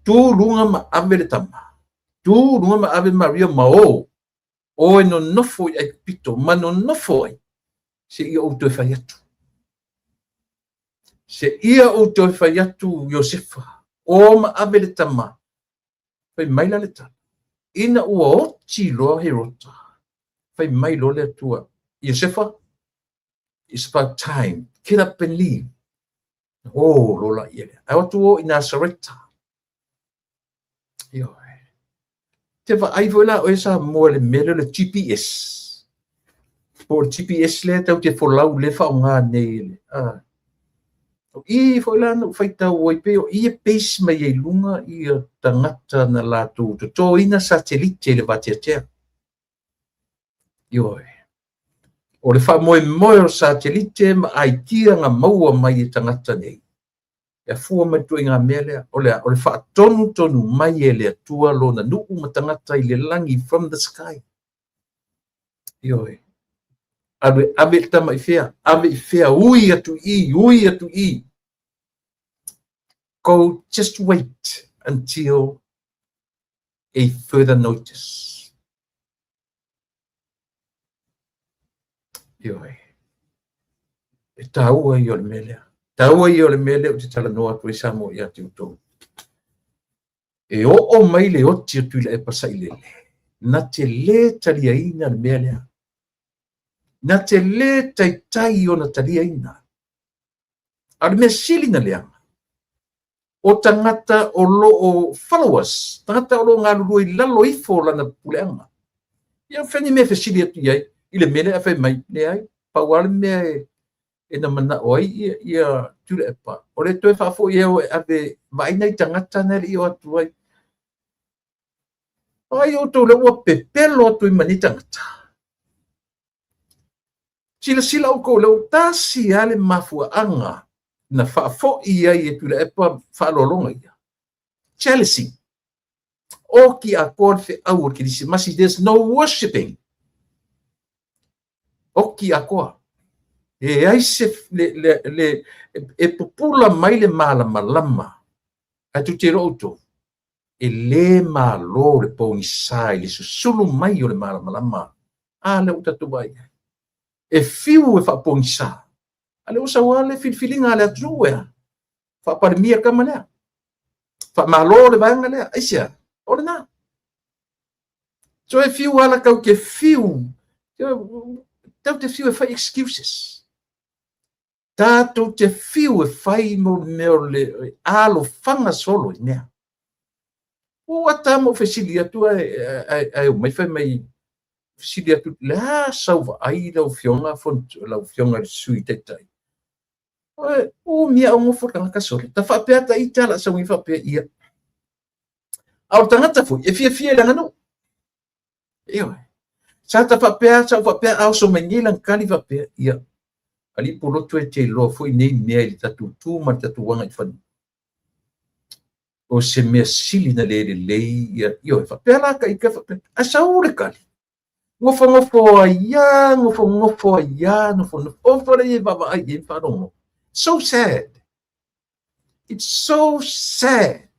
Speaker 1: tu luga ma ave le tama, tu luga ma ave Maria ma o, o e nonofo i Aikupito, ma nonofo ai, seia ou toe fai atu. Seia ou toe fai atu Iosefa, o ma ave le tama. Fai mai la le tala, ina ua oti loa Herota, fai mai loa le Atua, Iosefa, it's about time, get up and leave. O loa la ia lea. Ae o atu o i Nasareta. Ioe. Te vaai foi la oe Samoa i le mea lea o le GPS. Po o le GPS lea tatou te folau lea e faaaoga nei. Ah. O i foi la na ou faitau ai pei o i e base mai ai i luga ia tagata na latou totoina satelite i le vateatea. Ioe. O le faamoemoe o satelite ma aitia na maua mai e tagata nei, e afua mai le ituaiga mea lea, o le a? O le faatonutonu mai e le Atua lona nuu ma tagata i le lagi, from the sky. Ioe. Alu e ave i le tama i fea? Ave i fea? Ui atu i i, ui atu i i. Go, just wait until a further notice. Ioe. E tāua ia o le mea lea. Tāua ia o le mea lea ou te talanoa atu ai Samoa ia te outou. E oo mai le oti o Tuilaepa Sailele, na te lē taliaina le mea lea. Na te lē taitai ona taliaina. A o le mea sili na leaga, o tagata o lo o followers, tagata o lo o galulue i lalo ifo o lana puleaga. Ia fai ni mea e fesili atu i ai i le mea lea ae fai mai, leai, pau lava le mea e, e na manao ai ia, ia Tuilaepa, o le toe faafoi e o e ave vaai nai tagata na e le i o atu ai. Ai outou lea ua pepelo atu ai ma nei tagata. Silasila outou lea ua tasi lava le mafuaaga na faafoi ai e Tuilaepa faaaloaloga ia. Jealousy. Oki atoa le feau o le Kerisimasi. There's no worshipping. Oki atoa. E ai se le, le, le, e pupula mai le malamalama. Ae tou te iloa outou, e lē malo le pogisa i le susulu mai o le malamalama. A lea ua tatou vaai ai. E fiu e faapogisa. A lea ua sau lava le filifiliga a le atunuu e a? Faapalemia le tama lea. Faamalo le vaega lea. Aisea? O lena. So e fiu lava la tau te fiu. Tau te fiu e fai excuses. Tatou te fiu e fai mo le mea o le alofaga solo i mea. Ua ata ma ou fesili atu ae omai fai mai fesili atu, le a sau vaai lau Afioga lau Afioga i le Sui Taitai? Ua mia au nofo le tagata solo. Ta faapea ta ita la sau faapea ia. A o le tagata foi, e fiafia i le aganuu. Ioe. Sa ta faapea, sa ou faapea a oso mai nei lana tali faapea, ia, alii Pulotu e te iloa foi nei mea i le tatou tu ma le tatou agaifanua. O se mea sili na le lelei, ia, ioe, faapea la ka ita faapea. Ae sau le tali. Nofonofo ai lava, nofonofo ai lava, nofonofo. Ofo lea e vaavaai i ai ma faalogo. So sad. It's so sad.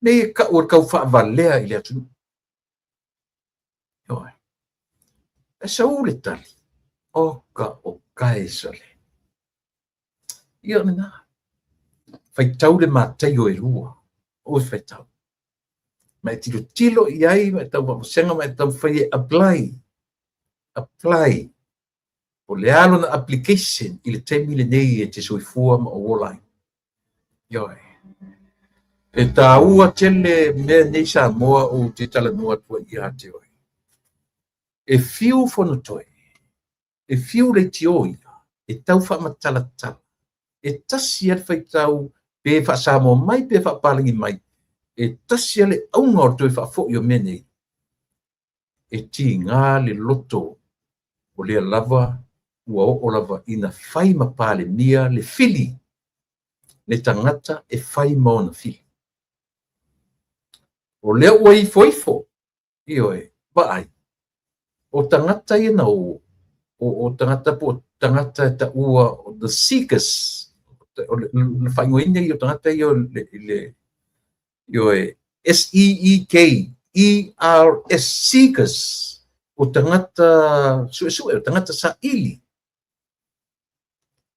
Speaker 1: Nei e tau o le tau faavalea i le atunuu. Ioe. E sau le tali. Oka o Kaesale. Ia lena. Faitau le Mataio e lua. Oi faitau. Ma e tilotilo i ai, ma e tau vaavasega, ma e taumafai e apply. Apply. O le a lona application i le taimi lenei e te soifua ma ou ola ai. Ioe. E taua tele mea nei Samoa ou te talanoa atu ai ia te oe. E fiu Fonotoe, e fiu Leitio ia, e tau faamatalatala. E tasi lava le faitau pe faa-Samoa mai pe faa-Papalagi mai, e tasi lava le auga o le toe faafoi o mea nei, e tiga le loto o lea lava ua oo lava ina fai ma Palemia le fili, le tagata e fai ma ona fili. O lea ua ifoifo, ioe, vaai, o tagata ia na o, o tagata po o tagata e taua o the seekers, o le faaigoaina ia o tagata ia le, ioe, S-E-E-K, E-R-S, seekers, o tagata suesue, o tagata saili.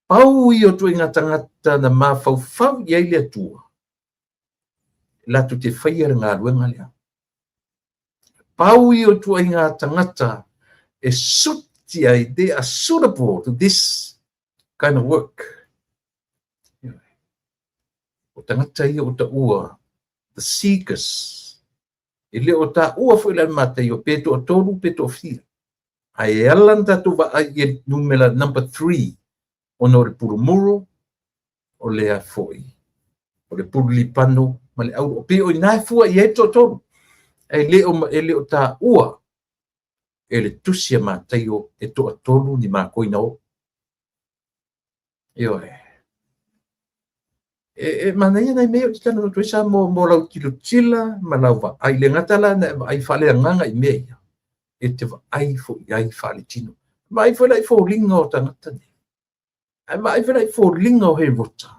Speaker 1: Pau ia o ituaiga tagata na mafaufau i ai le Atua, latou te faia le galuega lea. Pau ia o ituaiga tagata e suti ai, they are suitable to this kind of work. O tagata ia o taua, the seekers. E le o taua foi la Mataio, pe toatolu, pe toafia. Ae e ala ona tatou vaai i le numera number 3, ona o le pulumuro, o le a foi, o le pulu lipano ma le auro. Pei o i ina e fua i ai le toatolu. Ae e le o taua e le tusi a Mataio e toatolu ni makoi na oo. Ioe. E manaia nai mea ia ou te talanoa atu ai Samoa mo lau tilotila ma lau vaai. Le gata la na e vaai faaleagaga i mea ia, e te vaai foi i ai faaletino. Vaai foi la i foliga o tagata nei. Ae vaai foi la i foliga o Herota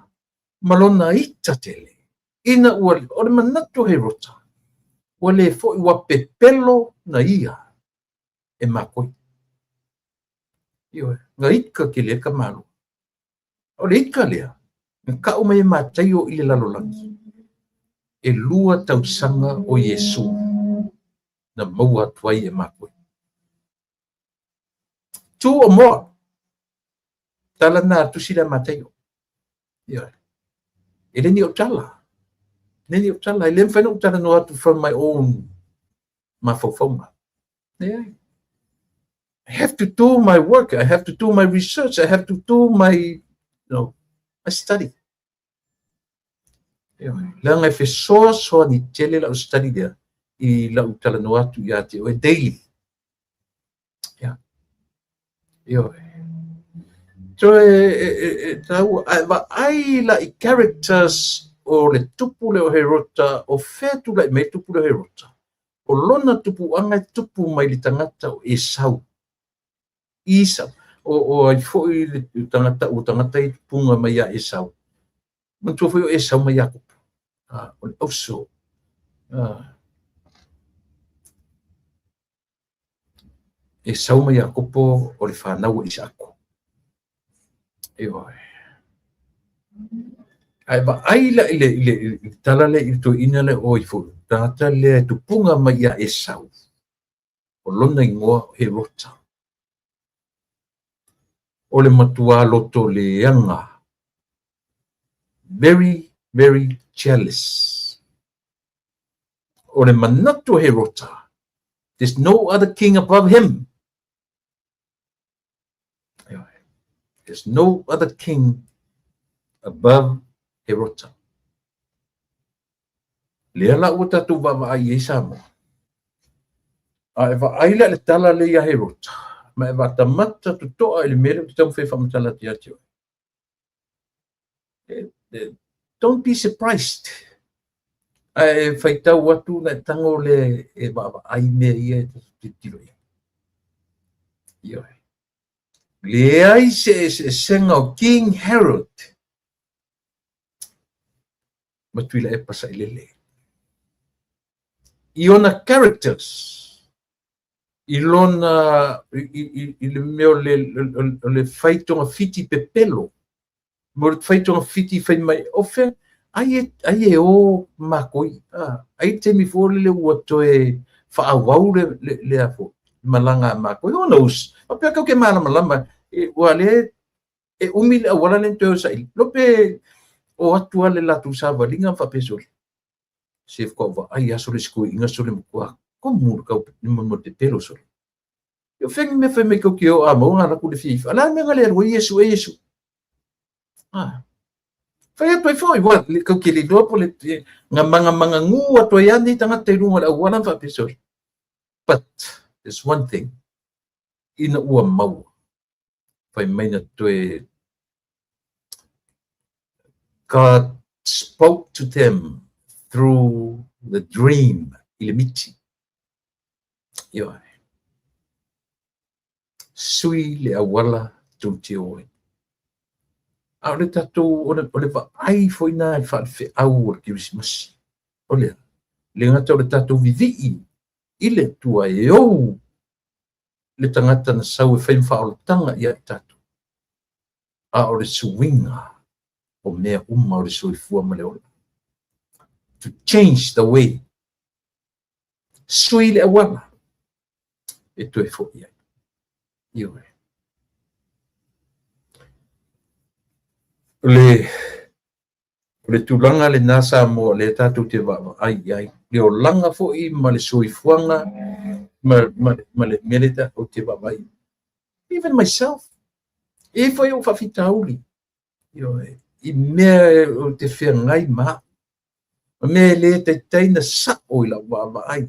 Speaker 1: ma lona ita tele. Ina ua, o le manatu o Herota, ua le foi, ua pepelo na ia e makoi. Ioe, na ika tele ai ka Malo. O le ika lea, na tau mai e Mataio i le lalolagi, e lua tausaga o Iesu na maua atu ai e makoi. Two or more. Tala na tusi lea Mataio. Ioe. E le ni ou tala. Le ni ou tala. E le mafai ona ou talanoa atu from my own mafaufauga. Leai. I have to do my work. I have to do my research. I have to do my, you know, my study. Ioe. Leaga e fesoasoani tele lau study lea i lau talanoa atu ia te oe daily. Ia. Ioe. So e taua, ae vaai la i characters o le tupu lea o Herota, o fea tulai mai le tupu lea o Herota? O lona tupuaga e tupu mai le tagata o Esau. Esau. O ai foi le tagata, ua tagata i tupuga mai ia Esau. Manatua foi o Esau ma Iakopo. O le auso. Esau ma Iakopo o le fanau a Isaako. Ioe. Ae vaai la i le, i le, i le tala lea i le toeaina lea o ifo, tagata lea e tupuga mai ia Esau. O lona igoa o Herota. O le matua loto leaga. Very, very jealous. O le manatu o Herota, there's no other king above him. There's no other king above Herota. Lea la ua tatou vaavaai i ai Samoa. A e vaai la i le tala lea ia Herota, ma e vaatamata totoa i le mea lea ou te taumafai e faamatala atu ia te oe. Don't be surprised. Ae faitau atu na e tago lea e vaavaai mea ia e tilotilo i ai. Ioe. Leai se eseesega o King Herod ma Tuilaepa Sailele. I ona characters, i lona, i le mea o le fai togafiti pepelo, mo le fai togafiti fai mai, o fea, ai e o makoi, ai le taimi foi lele ua toe faaauau le a foi, malaga a makoi. Who knows? Faapea kau ke malamalama, ua le e umi le auala lea na toe o saili. Lo pe o atu a le latou savaliga ma faapea sole. Se faatoa ou vaai lava sole i si toeaina sole matua komu le kau mo le pepelo sole. O fea ni mea fai mai kau ke o a maua na alu atu le fia ifo. A le a le mea na le alu ai Iesu e Iesu. Ah. Fai atu ai foi, ua kau ke le iloa po le na mangamangagū atu ai lava nei tagata i luga o le auala ma faapea sole. But there's one thing, ina ua maua, fai mai na toe God spoke to them through the dream i le miti. Ioe. Sui le auala tou te o ai. A o le tatou, o le vaai foi na i le faalefeau o le Kerisimasi. O le a? Le gata o le tatou vivii i le Atua e ou le tagata na sau e fai ma faaolataga ia i tatou, a o le suiga o mea uma o le soifua ma le ola. To change the way. Sui le auala e toe foi ai. Ioe. O le O le tulaga lena Samoa lea tatou te vaavaai i ai, le olaga foi ma le soifuaga ma le mea lea tatou te vaavaai i ai. Even myself, e i ai foi ou faafitauli, ioe, i mea ou te feagai ma au, ma mea e le taitai na sao i lau vaavaai.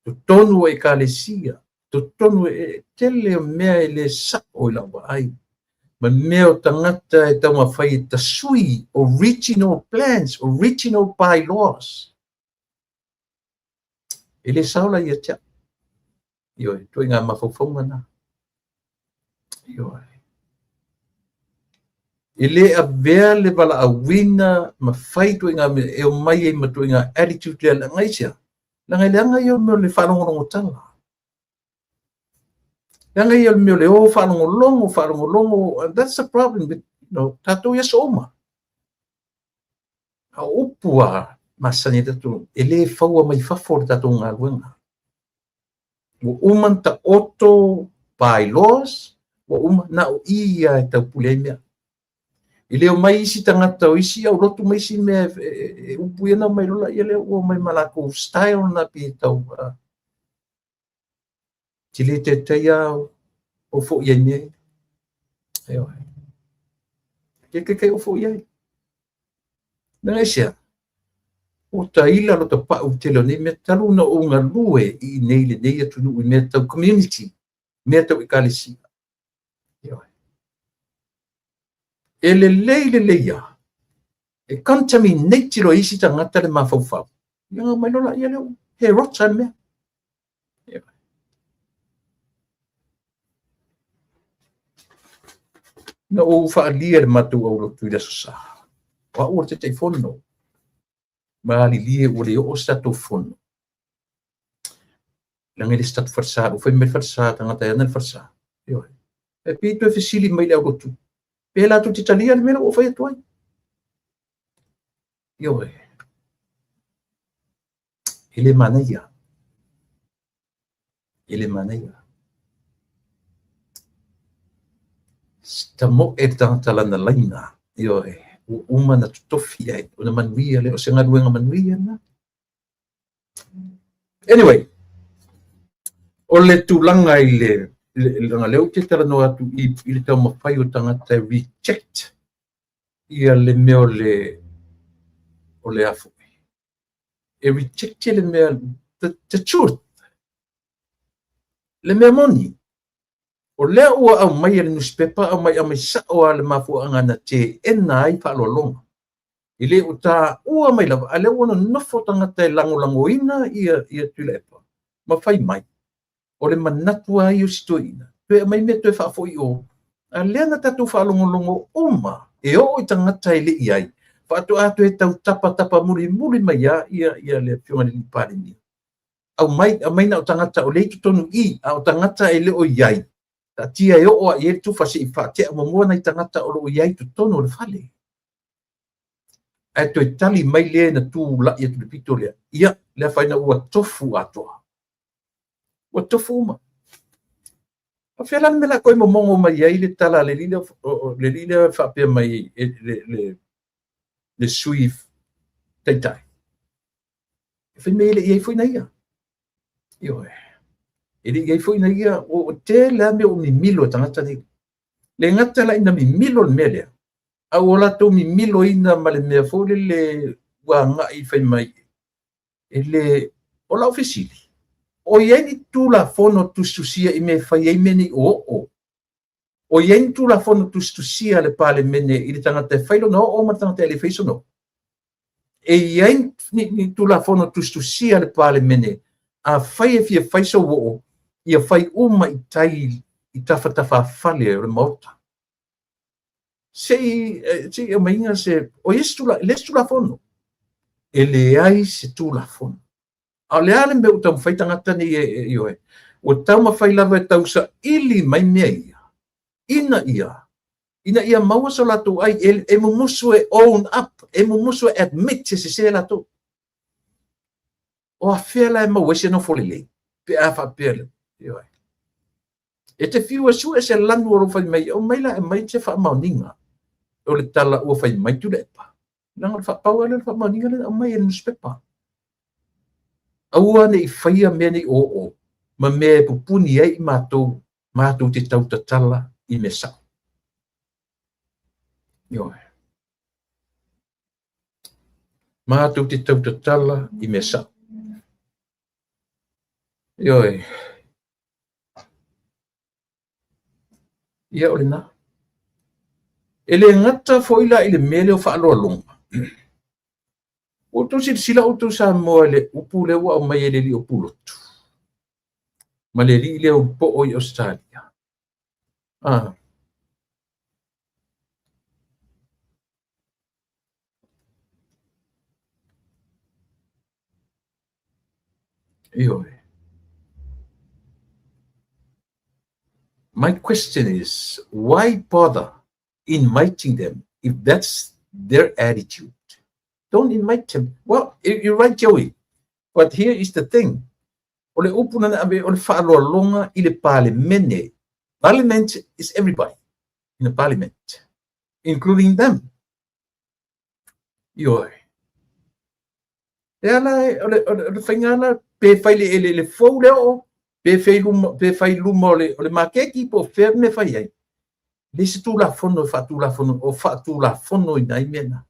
Speaker 1: Totonu o Ekalesia, totonu e tele o mea e le sao i lau vaai, ma mea o tagata e taumafai e tasui original plans, original bylaws. E le sao la ia te au. Ioe, ituaiga mafaufauga na. Ioe. E le avea le valaauina ma fai ituaiga mea e omai ai ma ituaiga attitude lea, leaga aisea? Leaga e leaga ia o le mea o le faalogologo tala. Leaga ia o le mea o le o faalogologo, faalogologo, and that's the problem with, you know, tatou i aso uma. A o upu a masani ai tatou, e le faua mai fafo le tatou galuega. Ua uma ona taoto bylaws, ua uma, na o i ia e taupule ai mea. E le omai isi tagata o isi aulotu ma isi mea e upu ia na omai loa laia lea ua omai ma latou style na pei e tau te le taitai lava o foi ai mea ia. Ioe. Te taitai o foi ai. Leaga aisea? Ua taila lota pau i le tele o nei mea talu ona ou galue i inei i lenei atunuu i mea tau community, mea tau ekalesia. Ioe. E lelei lelei lava, e contaminate loa e isi tagata le mafaufau, ia ona omai loa laia lea he rota le mea. Ioe. Na ou faaalia i le matou aulotu i le Aso Sa, o au o le Taitaifono, malilie ua le oo se tatou fono. Leaga e le se tatou falesa, ua fai mai le falesa, tagata e ana le falesa. Ioe. E pei toe fesili mai le aulotu, pe latou te talia le mea lea ua ou fai atu ai. Ioe. E le manaia. E le manaia. Tamoe le tagata lana laina, ioe, ua uma ona totofi i ai, ona manuia lea, o se galuega manuia lena. Anyway, o le tulaga i le, leaga lea ou te talanoa atu i le taumafai o tagata e reject ia le mea o le, o le a foi, E reject le mea, the truth, le mea moni. O lea ua aumai e le nusipepa, aumai, aumai sao lava le mafuaaga na teena ai faaaloaloga. E le o taua mai lava, a lea ua nonofo tagata e lagolagoina ia, ia Tuilaepa ma fai mai, o le manatu lava ia o si toeaina, toe aumai mea toe faafoi i o. A lea na tatou faalogologo uma e oo i tagata e le i ai, faatoa toe tau tapatapa mulimuli mai lava ia, ia le Afioga i le Palemia. Aumai, aumai na o tagata o lea i totonu i, a o tagata e le o i ai, taatia e oo lava i ai le tufa se i faatea muamua nai tagata o lo o i ai i totonu o le fale. Ae toe tali mai le na tulai atu i le pito lea, ia, le afaina ua tofu atoa. Ua tofu uma. O fea la le mea o le a toe momono mai ai le tala a le alii lea, le alii lea e faapea mai le Sui Taitai? E fai mai e le i i ai foi na ia. Ioe. E le i i ai foi na ia. Ua tele lava mea ua mimilo e tagata nei. Le gata la ina mimilo le mea lea, a ua latou mimiloina ma le mea foi lele ua agai fai mai e le. O lau fesili, o i ai ni Tulafono tusitusia i mea e fai ai mea nei o oo? O i ai ni Tulafono tusitusia a le Palemene i le tagata e fai lona oo ma le tagata e le fai sona oo? E i ai ni Tulafono tusitusia a le Palemene, afai e fia fai sou oo, ia fai uma i tai i tafatafafale o le Maota? Se i aumaiga se, o i ai se tulafono, e leai se Tulafono. E leai se Tulafono. A o le a le mea ua taumafai tagata nei e ioe? Ua taumafai lava e tausaili mai mea ia, ina ia, ina ia maua so latou ai, e mumusu e own up, e mumusu e admit e sese latou. O afea la e maua ai se nofo lelei, pe a faapea le, ioe. E te fiu e sue se lanu o lou fai mai, aumai la e aumai se faamaoniga o le tala ua fai mai Tuilaepa. Leaga o le faapau lava lea o le faamaoniga lea na aumai e le nusipepa. Aua ne i faia mea nei o oo ma mea e pupuni ai i matou, matou te tautatala i mea sao. Ioe. Matou te tautatala i mea sao. Ioe. Ia o lena. E le gata foi la i le mea lea o faaaloaloga. Ua outou silasila outou Samoa i le upu lea ua aumai e le alii o Pulotu ma le alii lea o Poo i Ausetalia. Ah. Ioe. My question is, why bother inviting them if that's their attitude? Don't invite them. Well, you're right, Joey. But here is the thing. O le upu na ave o le faaaloaloga i le Palemene. Parliament is everybody in the parliament, including them. Ioe. E ala, o le, o le, o le faiga la, pe fai le, le, le fou le oo, pe fai luma, pe fai luma o le, o le maketi, po o fea mea fai ai. Le se tulafono e faatulafono, o faatulafono ina ai mea na.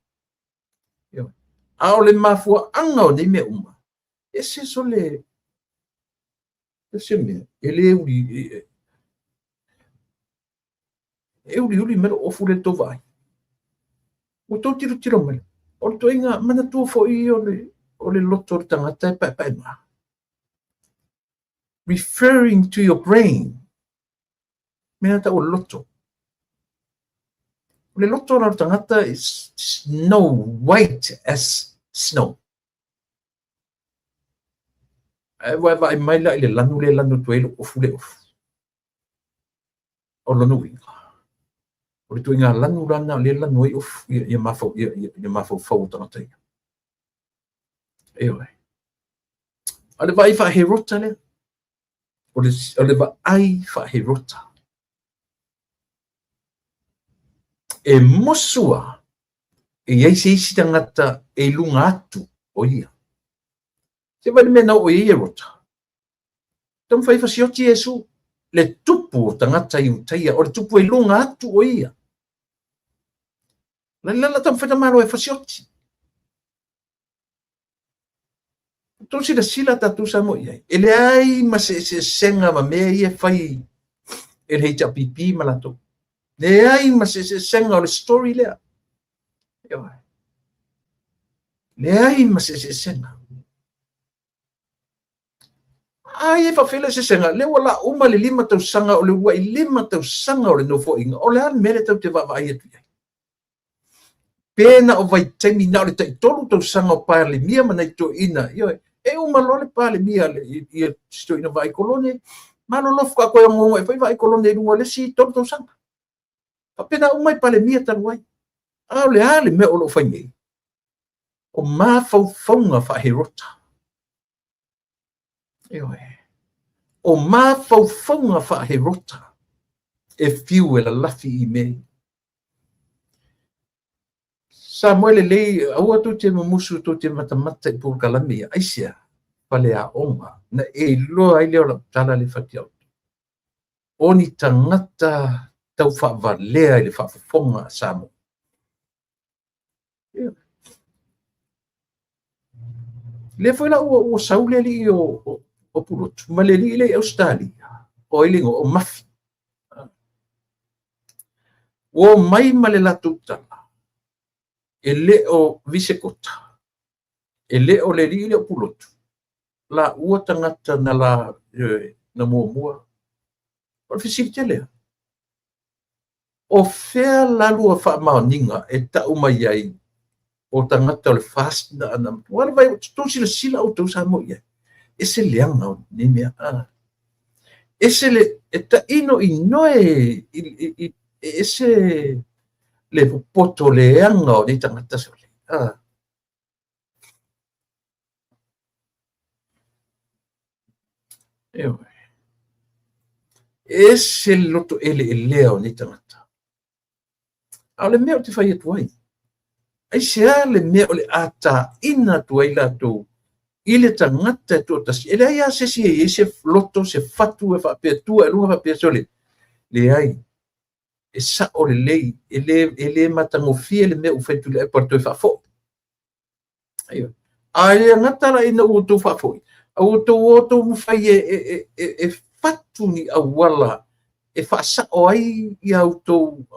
Speaker 1: Ioe. A o le mafuaaga o nei mea uma, e se so le, e se mea, e le uli, e, e uliuli mai lou ofu lea i le tou vaai. Ua tou tilotilo mai, o le ituaiga manatua foi o le, o le loto o le tagata e paepae ma. Referring to your brain. Mea tau o le loto. O le loto la o le tagata is snow, white as snow. Ae vaevaai mai la i le lanu lea e lanu atu ai lou ofu le ofu. O lona uiga, o le ituaiga lanu la lena o lea e lanu ai ofu, ia, ia, mafau, ia, ia, ia mafaufau o tagata ia. Ioe. A o le vaai faaherota lea. O le, o le vaai faaherota. E musu lava e i ai se isi tagata e i luga atu o ia. Se vaai le mea na oo i ai Herota. Taumafai e fasioti Iesu, le tupu o tagata Iutaia, o le tupu e i luga atu o ia. La la la taumafai ta Malo e fasioti. Tou silasila tatou Samoa i ai, e leai ma se eseesega ma mea ia e fai e le HRPP ma latou. Leai ma se eseesega o le story lea. Leai ma se eseesega. Ai e faafefea le eseesega, lea ua la uma le 5 tausaga o le uluai 5 tausaga o le nofoaiga, o le a le mea lea tatou te vaavaai atu i ai? Pe na o vaitaimi na o le tai-3 tausaga o Palemia ma nai toeaiina, ioe, e uma loa le Palemia ia si toeaina Vaai Kolone, malolo faatoa toe ogaoga foi Vaai Kolone i luga o le isi 3 tausaga. Faapena uma i Palemia talu ai. A o le a le mea o lo o fai nei? O mafaufauga faa-Herota. Ioe. O mafaufauga faa-Herota e fiu e lalafi i mea. Samoa lelei, aua tou te mumusu tou te matamata i polokalame ia. Aisea? Faleaoga. Na e iloa ai lea o lau tala le fati au. O ni tagata tau faavalea i le faafofoga a Samoa. Lea foi la ua sau le alii o Pulotu ma le alii lea i Ausetalia, o ai le igoa, o Mafi. Ua omai ma le latou tala, e le o Visekota, e le o le alii lea o Pulotu, laua tagata na la na muamua. O le fesili tele lava, o fea la lua faamaoniga e tau mai ai o tagata o le FAST na na ua le vai tou silasila outou Samoa i ai. E se leaga o nei mea. Ese le e taino inoe i ese le popoto leaga o nei tagata sole. Ioe. E ese le loto eleelea o nei tagata. A o le mea ou te fai atu ai, aisea le mea o le a taina atu ai latou i le tagata e toatasi? E leai lava se isi e i ai se loto, se fatu e faapea tua i luga faapea sole. Leai, e sao lelei, e le matagofie le mea ua fai Tuilaepa o le toe faafoi. A e le gata la ina ua outou faafoi, a ua outou o outou mafai e fatu ni auala e faasao ai ia outou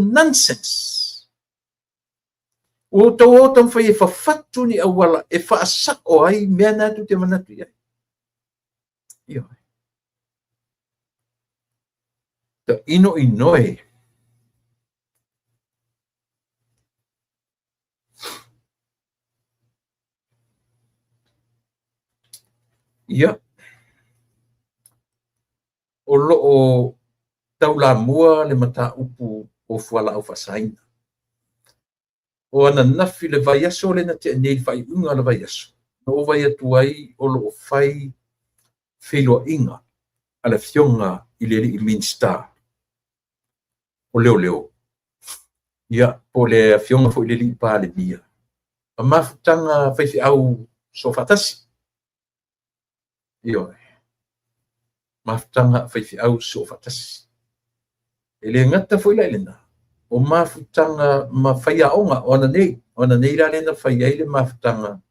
Speaker 1: nonsense. Ua outou o taumafai e fafatu ni auala e faasao ai mea na tou te manatu i ai. Ioe. Tainoinoe. Ia, o lo o taulamua le mataupu o fualaau faasaina. O ananafi le vaiaso lea na tea nei i le faaiuga o le vaiaso, na ou vaai atu ai o lo o fai feiloaiga a le Afioga i le alii Minisita o Leoleo, ia, po o le Afioga foi i le alii Palemia, ma mafutaga faifeau soofaatasi. Ioe. Mafutaga faifeau soofaatasi. E le gata foi la i lena, o mafutaga ma faiaoga o ananei la lea na fai ai le mafutaga.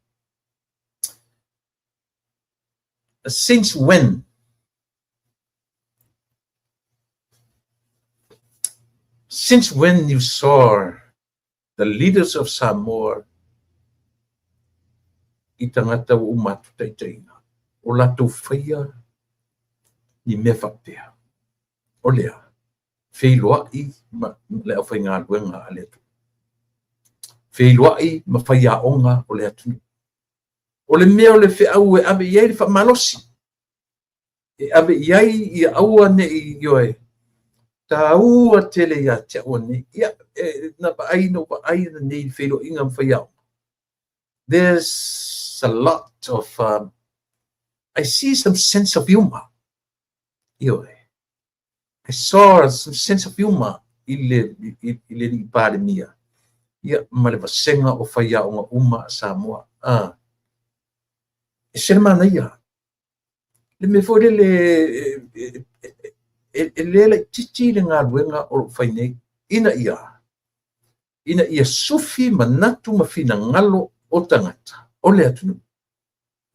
Speaker 1: Since when? Since when you saw the leaders of Samoa i tagata ua uma atu taitaiga, o latou faia ni mea faapea, o lea, feiloai ma le aufaigaluega a le atunuu, feiloai ma faiaoga o le atunuu. O le mea o le feau e ave i ai le faamalosi, e ave i ai ia aua ne'i ioe, taua tele ia te au nei. Ia, na vaai na vaai nei feiloaiga ma faiaoga. There's a lot of I see some sense of humor. Ioe. I saw some sense of humor i le alii Palemia, ia, ma le vasega o faiaoga uma a Samoa. E se le manaia. Le mea foi lele e le laitiiti le galuega o lo o fai nei, ina ia sufi manatu ma finagalo o tagata o le atunuu.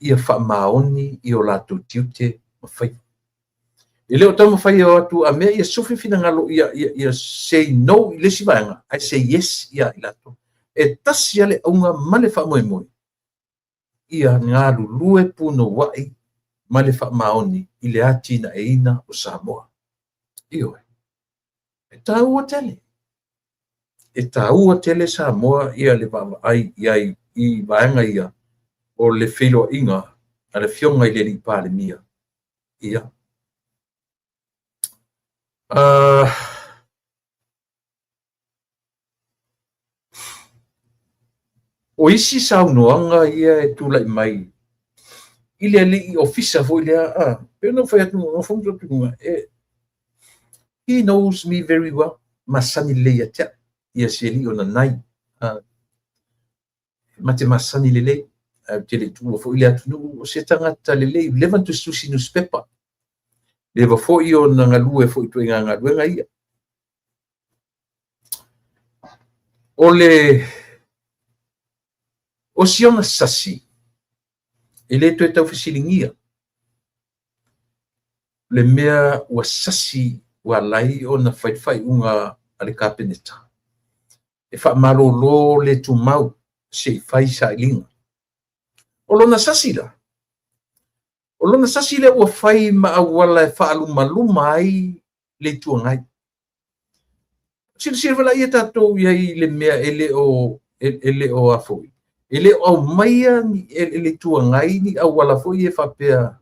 Speaker 1: Ia faamaoni i o latou tiute ma faiva. E le o taumafai e o atu a mea ia sufi finagalo ia say no i le isi vaega, ae say yes ia i latou. E tasi lava le auga ma le faamoemoe, ia galulue punouai ma le faamaoni i le atinaeina o Samoa. Ioe. E taua tele. E taua tele Samoa ia le vaavaai i ai i vaega ia o le feiloaiga a le Afioga i le Alii Palemia. Ia. O isi saunoaga ia e tulai mai i le alii ofisa foi lea, pei ona ou fai atu, nofo ma luga, he knows me very well, masani lelei ia te au, ia si alii o Nanai. Ma te masani lelei, ae ou te le i tuua foi le atunuu, o se tagata lelei, leva ona tusitusi newspaper, leva foi ona galue foi i ituaiga galuega ia. O le o si ona sasi, e le toe taufesiligia le mea ua sasi ua ala ai ona fai le faaiuga a le Kapeneta e faamalolo le tumau se i fai sailiga. O lona sasi la, o lona sasi lea ua fai ma auala e faalumaluma ai le Itu Agai. Silasila foi la ia tatou i ai i le mea e le o a foi, e le o aumaia e le Itu Agai ni auala foi e faapea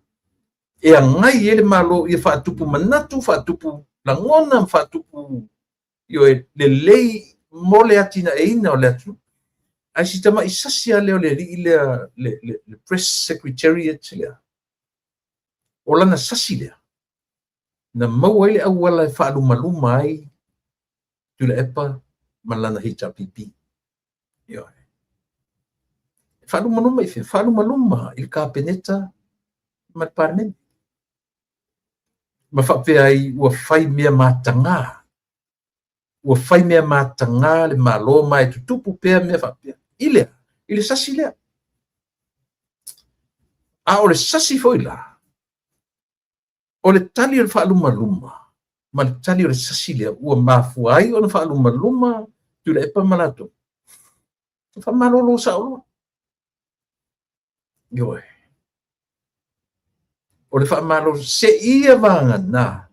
Speaker 1: e agai ai le Malo ia faatupu manatu, faatupu lagona, faatupu lelei mo le atinaeina o le atunuu. Ae si tamai sasi lava lea o le alii lea, le press secretariat lea, o lana sasi lea, na maua ai le auala e faalumaluma ai Tuilaepa ma lana HRPP. Ioe. Faalumaluma i fea? Faalumaluma i le Kapeneta ma le Palemene. Ma faapea ai ua fai mea mataga. Ua fai mea mataga le Malo ma e tutupu pea mea faapea. I le, i le sasi lea. A o le sasi foi la, o le tali o le faalumaluma ma le tali o le sasi lea ua mafua ai ona faalumaluma Tuilaepa ma latou. Faamalolo sao loa. Ioe. O le faamalolo seia vagana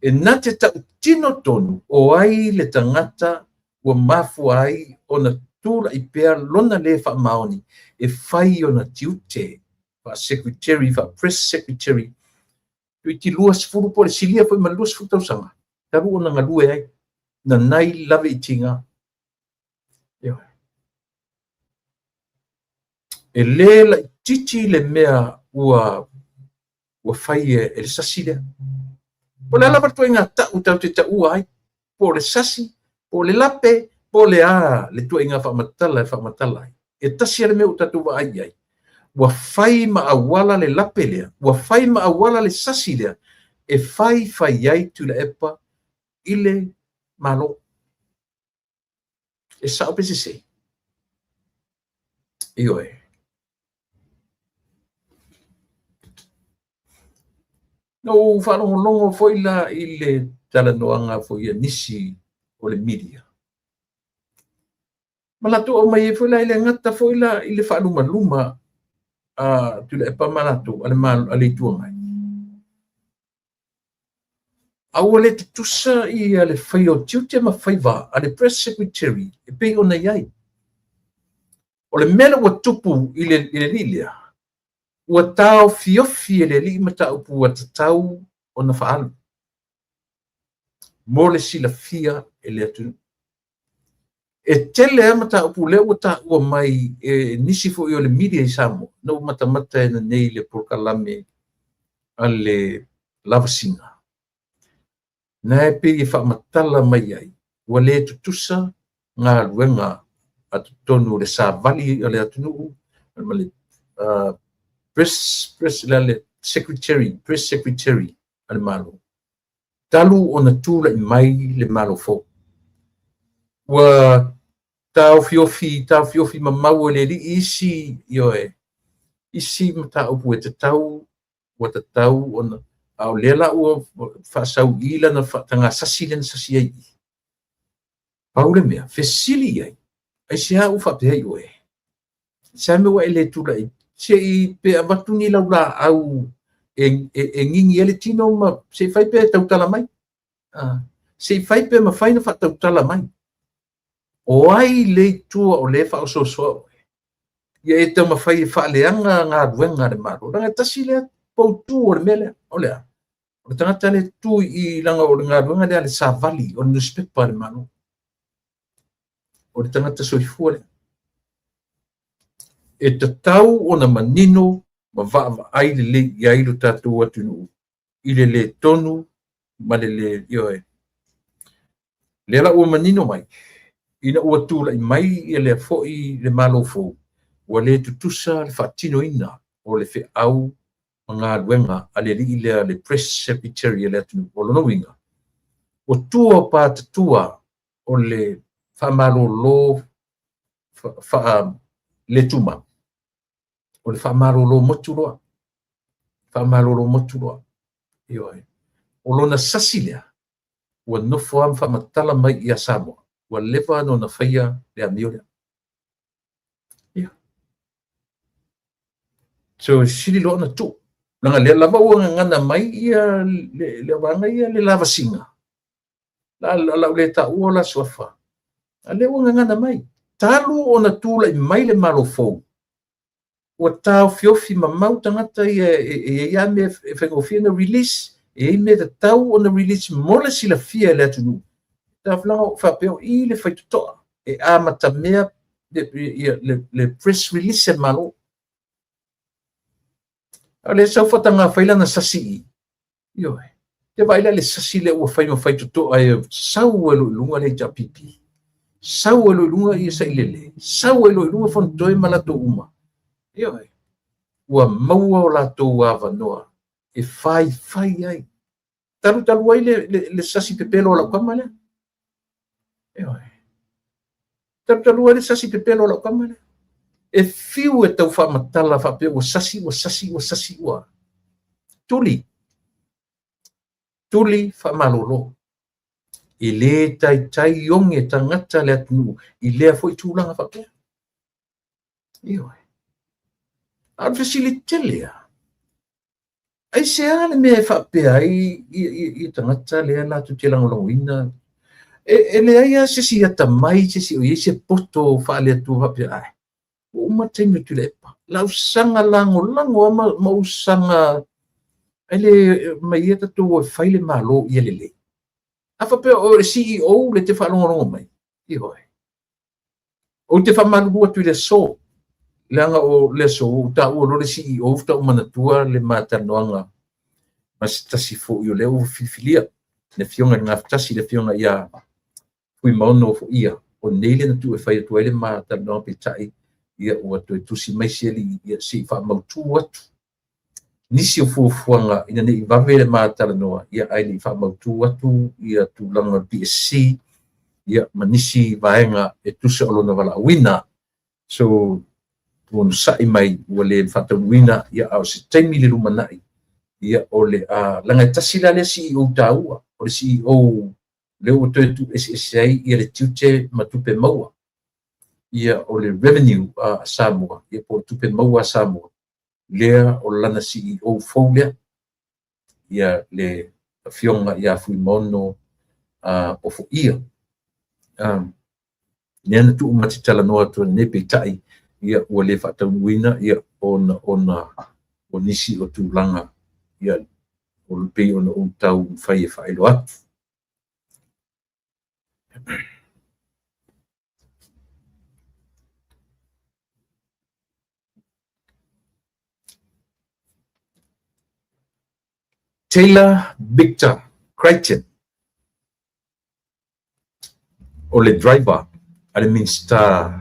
Speaker 1: e na te tautino tonu o ai le tagata ua mafua ai ona tulai pea lona le faamaoni e fai ona tiute faa-secretary, faa-press secretary, toeitiiti 20 po o le silia foi ma le 20 tausaga talu ona galue ai, nanai lave i tiga. Ioe. E le laitiiti le mea ua fai e le sasi lea. Po o le a lava le ituaiga tau tatou te taua ai, po o le sasi, po o le lape, po o le a le ituaiga faamatala e faamatala ai. E tasi lava le mea ua tatou vaai i ai, ua fai ma auala le lape lea, ua fai ma auala le sasi lea, e fai fai ai Tuilaepa i le Malo. E sao pe sese? Ioe. Na ou faalogologo foi la i le talanoaga foi a nisi o le media. Ma latou aumai ai foi la e le gata foi la i le faalumaluma a Tuilaepa ma latou a le Malo, a le Itu Agai. A ua le tutusa ia le faia o tiute ma faiva a le press secretary e pei ona i ai. O le mea lea ua tupu i le alii lea, ua taofiofi e le alii mataupu ua tatau ona faaalu mo le silafia e le atunuu. E tele lava mataupu lea ua taua mai e nisi foi o le media i Samoa, na ou matamata e nei le polokalame a le Lavasiga. Na e pei e faamatala mai ai, ua le tutusa galuega a totonu o le savali o le atunuu, ma le press secretary, press secretary a le Malo. Talu ona tulai mai le Malo fou. Ua taofiofi mamau e le alii isi, ioe, isi mataupu e tatau ua tatau ona, a o lea la ua faasau i lana faataga sasi lea na sasi ai i. Pau le mea, fesili i ai, aisea ua faapea ai oe? Se mea ua e le tulai se i pe avatu ni laulaau e gigi ai le tino ma se i fai pe tautala mai. Se i fai pe mafai ona faatautala mai. O ai le i tua o lea e faaosoosoa oe? Ia e taumafai e faaleaga galuega a le Malo. Leaga e tasi lea poutu o le mea lea. O le a? O le tagata lea e tu i leaga o le galuega lea a le savali, o le nusipepa a le Malo. O le tagata soifua lea. E tatau ona manino ma vaavaai lelei i ai lo tatou atunuu i le le tonu ma le le ioe. Lea la ua manino mai, ina ua tulai mai ia lea foi le Malo fou, ua le tutusa le faatinoina o le feau ma galuega a le alii lea, le Press Secretary a le atunuu. O lona uiga, ua tua o patatua o le faamalolo faale-tumau, o le faamalolo motu loa. Faamalolo motu loa. Ioe. O lona sasi lea, ua nofo lava ma faamatala mai ia Samoa, ua leva ona faia le amio lea. Ia. So, sili loa ona tuu. Leaga lea lava ua gagana mai ia le vaega ia le lavasiga. La lau le taua o la suafa. A lea ua gagana mai. Talu ona tulai mai le Malo fou, ua taofiofi mamau tagata ia e i ai lava mea e faigofie ona release, e i ai mea e tatau ona release mo le silafia e le atunuu. Taofilanga faapea o i le faitotoa e amatamea le press release a le Malo. A o lea sau faataga fai lana sasi i. Ioe. Te vaai la i le sasi lea ua fai ma faitotoa e sau ai loa i luga le HRPP. Sau ai loa i luga ia Sailele. Sau ai loa i luga Fonotoe ma latou uma. Ioe. Ua maua o latou avanoa e faifai ai. Talu talu ai le sasi pepelo a lau tama lea. Ioe. Talu talu ai le sasi pepelo a lau tama lea. E fiu e tau faamatala faapea ua sasi, ua sasi, ua sasi, ua tuli. Tuli faamalolo. E le taitai oge tagata le atunuu i lea foi tulaga faapea. Ioe. A o le fesili tele lava, aisea le mea e faapea ai ia tagata lea latou te lagolagoina? E leai lava se isi atamai, se isi o i ai se poto faale-Atua faapea, ai, ua uma le taimi o Tuilaepa. Lau saga lagolago lava ma ou saga ai le mai ia tatou o e fai le Malo ia lelei. A faapea o le CEO le te faalogologo mai, ioe. Ou te faamalulu atu i le aso, leaga o le aso ua ou taua loa le CEO faatoa ou manatua le ma talanoaga ma se tasi foi o lea ua filifilia, le afioga i le Gafatasi, le afioga ia Fuimaono Foia, o nei le na tuu e fai atu ai le ma talanoaga peitai, ia ua toe tusi mai si alii, ia se i faamautu atu nisi o fuafuaga ina ne i vave le ma talanoa, ia ae le i faamautu atu ia tulaga o le PSC, ia ma nisi vaega e tusa o lona valaauina. So, ua onosai mai ua le faataunuuina, ia a o se taimi i le lumanai, ia o le a, leaga e tasi la lea CEO taua, o le CEO lea ua toe tuueseese ai ia le tiute ma tupe maua, ia o le revenue a Samoa, ia po o le tupe maua a Samoa, lea o lana CEO fou lea, ia le afioga ia Fuimaono Ofoia. Lea na tuu ma te talanoa atu nei peitai, ia ua le faataunuuina, ia ona o nisi o tulaga, ia o pei ona ou tau mafai e faailoa atu. Taylor Victor Crichton, o le driver a le Minisita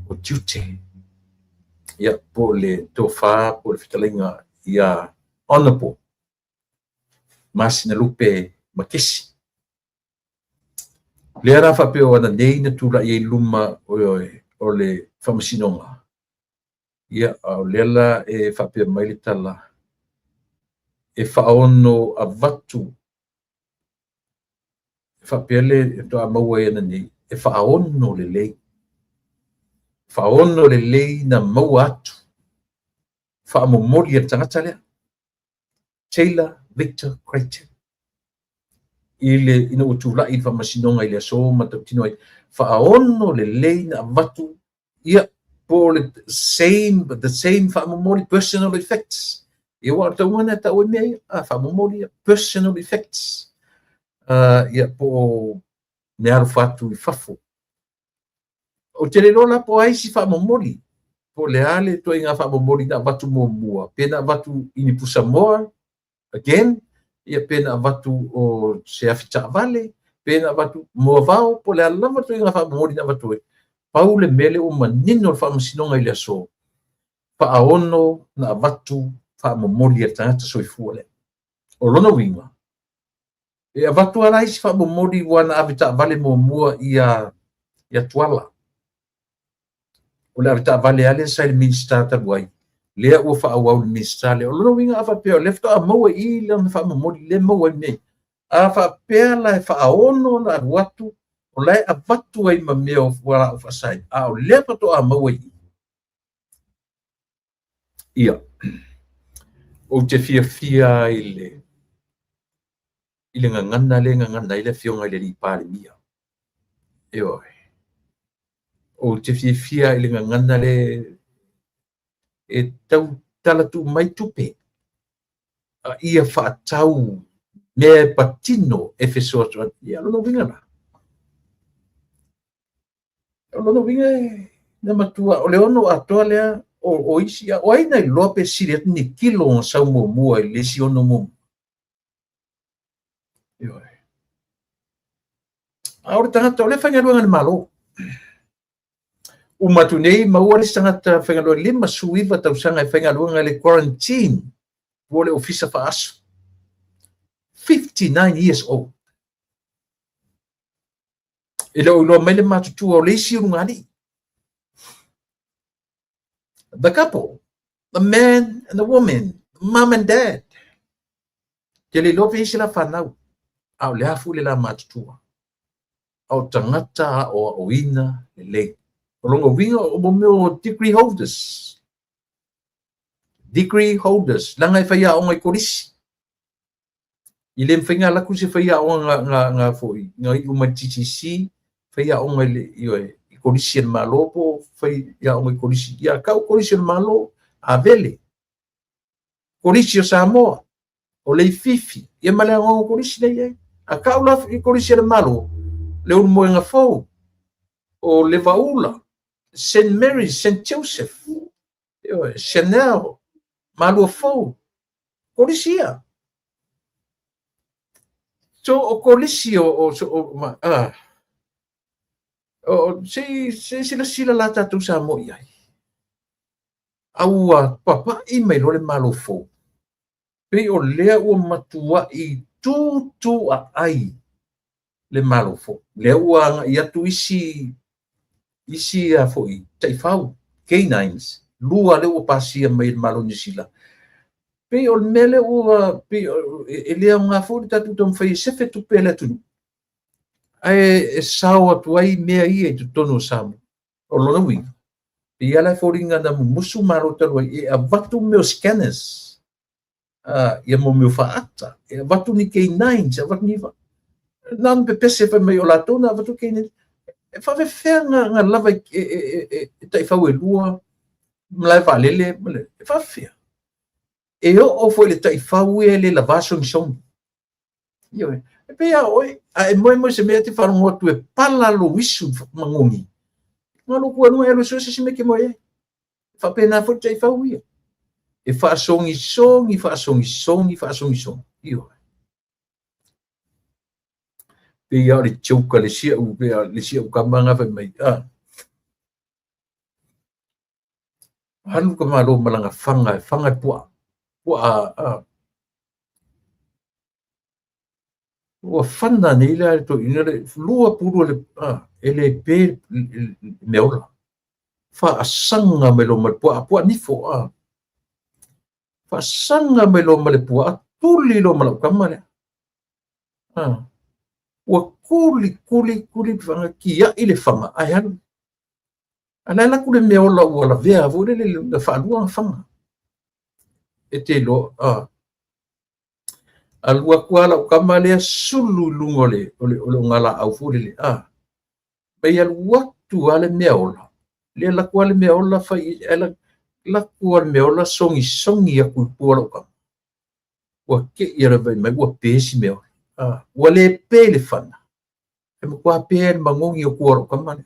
Speaker 1: o Tiute, ia, po o le tofa po o le fetalaiga ia Honourable Masinalupe Makesi. Lea la faapea o ana nei na tulai ai luma o le Faamasinoga. Ia, a o lea la e faapea mai le tala, e faaono avatu, e faapea le faatoa maua ai ananei, e faaono lelei. Faaono lelei na maua atu faamomoli a le tagata lea, Taylor Victor Creighton, i le ina ua tulai i le faamasinoga i le aso ma tautino ai, faaono lelei na avatu, ia, po o le same, the same faamomoli, personal effects. Ia, aua o le tauga lena e tau ai mea ia, a, faamomoli ia, personal effects. Ia, po o meaalofa atu i fafo. Ou te le iloa la po o ai isi faamomoli, po o le a le ituaiga faamomoli na avatu muamua, pe na avatu i ni pusamoa, again, ia pe na avatu o se afi taavale, pe na avatu moavao, po o le a lava le ituaiga faamomoli na avatu ai. Pau le mea lea ua manino le faamasinoga i le aso, faaono na avatu faamomoli a le tagata soifua lea. O lona uiga, e avatu lava la isi faamomoli ua na ave taavale muamua ia ia Tuala. O le avetaavale lava lea sa i le Minisita talu ai, lea ua faaauau i le Minisita lea. O lona uiga a faapea o lea faatoa maua i i lana faamomoli lea e maua ai mea ia. A faapea la e faaono ona alu atu, o la e avatu ai ma mea o fualaau faasaina, a o lea faatoa maua i i. Ia, ou te fiafia i le i le gagana lea e gagana ai le Afioga i le Alii Palemia. Ioe. Ou te fiafia i le gagana lea e tau tala tuu mai tupe, a ia faatau mea e patino e fesoasoani. Ia, o lona uiga la, o lona uiga e na matua, o le ono atoa lea o isi, o ai na iloa pe sili atu ni kilo ona sau muamua i le isi ono muamua. Ioe. A o le tagata, o lea e faigaluega i le Malo. Uma atu nei, maua le isi tagata faigaluega 59 tausaga e faigaluega i le quarantine po o le ofisa faaaso. 59 years old. E le o iloa mai le matutua o le isi ulugalii. The couple, the man and the woman, the mom and dad. Te le iloa pe i ai se la fanau, a o le a foi le la matutua. A o tagata aoaoina lelei. O lona uiga o mo mea o degree holders. Degree holders, leaga e faiaoga i kolisi. I le mafai ona alu atu se faiaoga nga, nga, nga foi, nga iu mai le TTC, faiaoga i le, ioe, i kolisi a le Malo po o faiaoga i kolisi, ia kau kolisi o le Malo, Avele, kolisi o Samoa, o Leififi, ia ma le aoaoga o kolisi la i ai. A kau la i kolisi a le Malo, le Ulumoega Fou, o Levaula, St. Mary's, St. Joseph, ioe, Chanel, Malua Fou, kolisi ia. So, o kolisi o, o, o, ma, ah, o, se, se silasila la tatou Samoa i ai. A ua papai mai loa le Malo fou, pei o lea ua matuai tutuaai le Malo fou. Lea ua agai atu isi isi a foi taifau, canines, lua lea ua pasia mai e le Malo o Niu Sila. Pei o le mea lea ua pei e le aoga foi le tatou taumafai e sefe tupe a le atunuu, ae e sao atu ai mea ia i totonu o Samoa. O lona uiga, pei lava la e foliga na mumusu Malo talu ai e avatu mea o scanners, ia mo mea o faata, e avatu ni K9s, e avatu ni na ona pepese fai mai o latou na avatu K9. E faafefea nga lava e taifau e lua malae vaalele, e faafefea? E oo foi i le taifau ia e le lavā sogisogi. Ioe. E pei lava o oe, a e moemoe i se mea e te faalogo atu e pala lou isu magogi, na lou tua i luga e alu e sue se isi mea e te moe ai. Faapena foi le taifau ia. E faasogisogi, faasogisogi, faasogisogi. Ioe. Pei lava o le joke a le isi au, le isi au tama na fai mai, ah, alu ka Malo ma lana faga e faga i puaa, puaa, ah, ua fana nei la le toeaina le lua pulu o le, ah, e le pe le meaola. Faasaga mai loa ma le puaa, puaa nifo, a. Faasaga mai loa ma le puaa, tuli loa ma lau tama lea. A. Ua tuli, tuli, tuli, faga tiai le faga, ae alu. A la e alu atu le mea ola ua lavea foi lele na faalua ona faga. E te iloa, a. Alu atu lava lau tama lea sulu i luga o le o le o le ogalaau foi lele, a. Mai alu atu lava le mea ola, lea alu atu lava le mea ola fai, alu atu lava le mea ola sogisogi atu i tua o lau tama. Ua te i lava fai mai ua pe si mea ola. A, ua le pe i le fana, e matua pe lava i le manogi o tua o lau tama lea.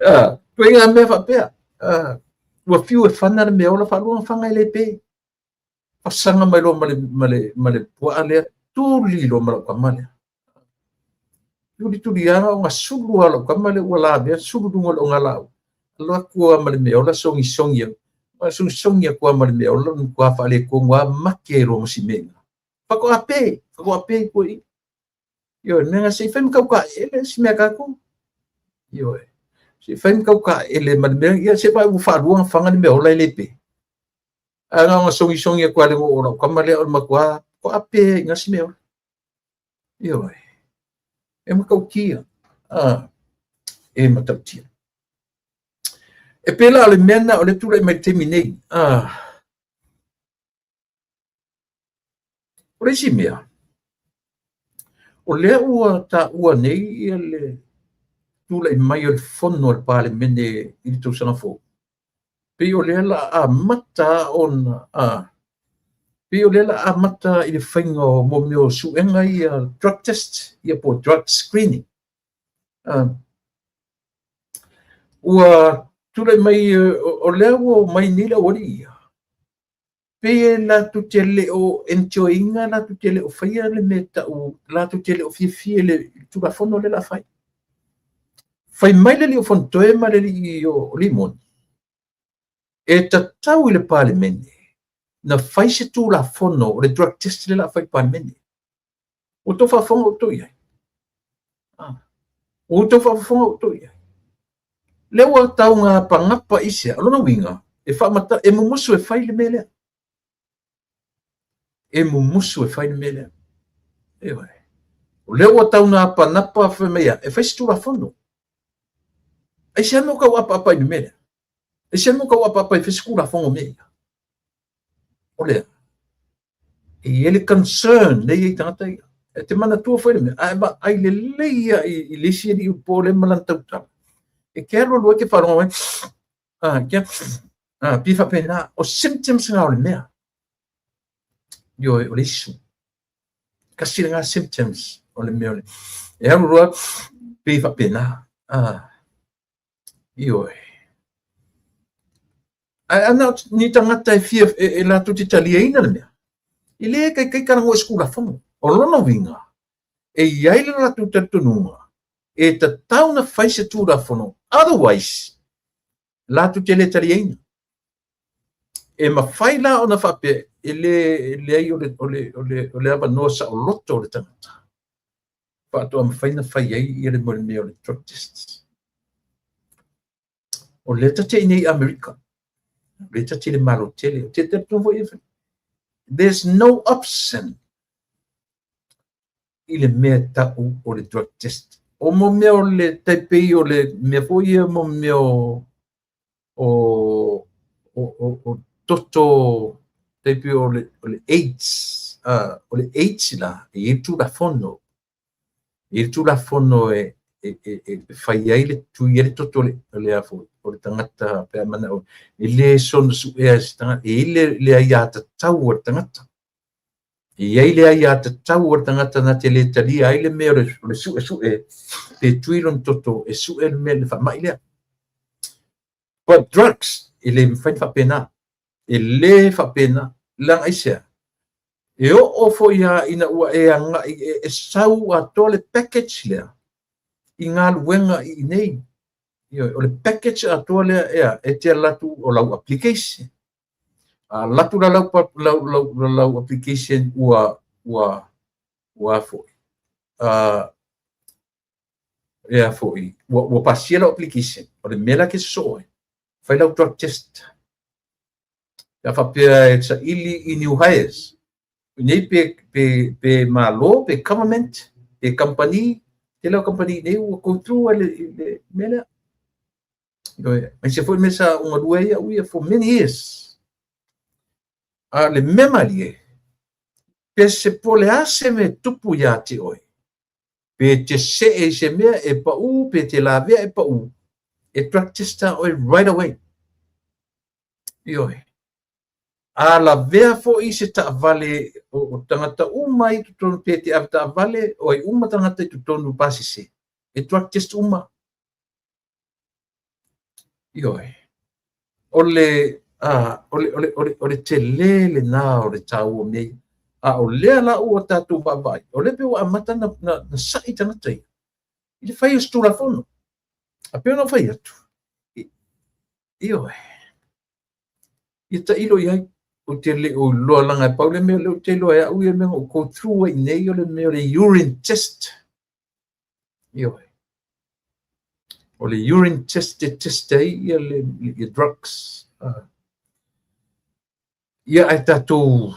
Speaker 1: Ah, ituaiga mea faapea. Ah, ua fiu e fana le mea ola faalua ona faga e le pe. Fasaga mai loa ma le, ma le, ma le puaa lea, tuli loa ma lau tama lea. Tuli tuli lava ona sulu lava lau tama lea ua lavea, sulu luga o le ogalaau. Alu atu lava ma le mea ola sogisogi atu. Sogisogi atu lava ma le mea ola, matua faaletonu lava, make loa ma si mea i ina. Faatoa pe, faatoa pe i tua i i. Ioe, mea na se i fai ma tautaele si mea tatou. Ioe. Se i fai ma tautaele ma le mea, ia se vaai ua faalua ona faga le mea ola e le pe. Ae na ona sogisogi atu lava i le goo o lau tama lea o le matua toape ai i ina si mea ola. Ioe. E matautia. Ah, e matautia. E pei la o le mea lena o lea e tulai mai i le taimi nei. Ah. O le isi mea, o lea ua taua nei ia le tulai mai o le fono a le Palemene i le tausaga fou, pei o lea la amata ona a pei o lea la amata i le faiga o mo mea o suega ia drug test ia po o drug screening. Ua tulai mai o lea ua omai nei le aualii ia, pei e latou te le o enjoy ina, latou te le o faia le mea e tau, latou te le o fiafia i le Tulafono lea o le a fai. Fai mai le alii o Fonotoe ma le alii o Limoni, e tatau i le Palemene na fai se Tulafono o le drug test lea o le a fai i le Palemene. Ua outou faafofoga outou i ai? Ah. Ua outou faafofoga outou i ai? Lea ua taugapanapa aisea? O lona uiga, e faamata, e mumusu e fai le mea lea. E mumusu e fai le mea lea. Ioe. O lea ua taugapanapa fai mai e fai se Tulafono. Aisea mea o tau apaapa i le mea lea? Aisea mea o tau apaapa e fai se Tulafono mea ia? O lea, e i ai le concern lea e i ai tagata ia. E te manatua foi le mea, a e vaai lelei lava i le isi alii po lea ma lana tautala, e te alu alu ai te faalogo mai, a, ke, a, pei faapena, o symptoms na o le mea. Ioe, o le isu. Kasi lena symptoms o le mea o le, e alu alu ai, pei faapena. A, Ioe. Ae ana ni tagata e fia e, e latou te taliaina le mea, e le taitai talanoa i se Tulafono. O lona uiga, e i ai le latou talitonuga e tatau ona fai se Tulafono, otherwise latou te le taliaina. E mafai la ona faapea e le leai o le, o le, o le, o le avanoa saoloto o le tagata faatoa mafai ona fai ai ia le mea o le drug test. O lea ta te i nei i Amerika. O lea ta te i le Malo tele. Te talitonu foi e there's no option i le mea tau o le drug test. O mo mea o le tai pei o le mea foi ia mo mea o o o o, o toto tai pei o le o le AIDS. O le AIDS la, e i ai le Tulafono. E i ai le Tulafono e e, e, e fai ai le tui ai le toto o le, o le, o le tagata pe a manao e le soona suea e se tagata. E i ai le, le aiatatau a le tagata. E i ai le aiatatau a le tagata na te le talia ai le mea o le, o le suesue pe tui lona toto e sue le mea le faamai lea. But drugs, e le mafai ona faapena. E le faapena. Leaga aisea? E oo foi lava ina ua e agai e, e sau atoa le package lea i galuega i inei. Ioe, o le package atoa lea ea, e te alu atu o lau application. A alu atu la lau, lau, lau, lau application ua, ua, ua foi. E a foi, ua pasia lau application, o le mea la e te sosoo ai, fai lau drug test. Pe a faapea e saili i new hires, nei pe malo, pe government, pe company, tele o company nei ua go through ai le mea lea. Aemaise foi mea sa ou galue ai au ia for many years. A o le mea malie, pe se po o le a se mea e tupu ia te oe, pe te see i se mea e pau, pe te lavea e pau, e drug test lava oe right away. Ioe. A lavea foi se taavale o tagata uma i totonu, pe te ave taavale, o ai uma tagata i totonu pasese, e drug test uma. Ioe. O le, o le, o le, o le, o le tele lena o le taua o mea ia. A o lea la ua tatou vaavaai, o lea pei ua amata na sa'i tagata ia i le fai o se Tulafono. A pei ona ou fai atu, ioe, ia tailo i ai, ou te le o iloa leaga e pau le mea lea ou te iloa e au ia mea na ou go through ai nei o le mea o le urine test. Ioe. O le urine test e test ai ia le drugs. Ia ae tatou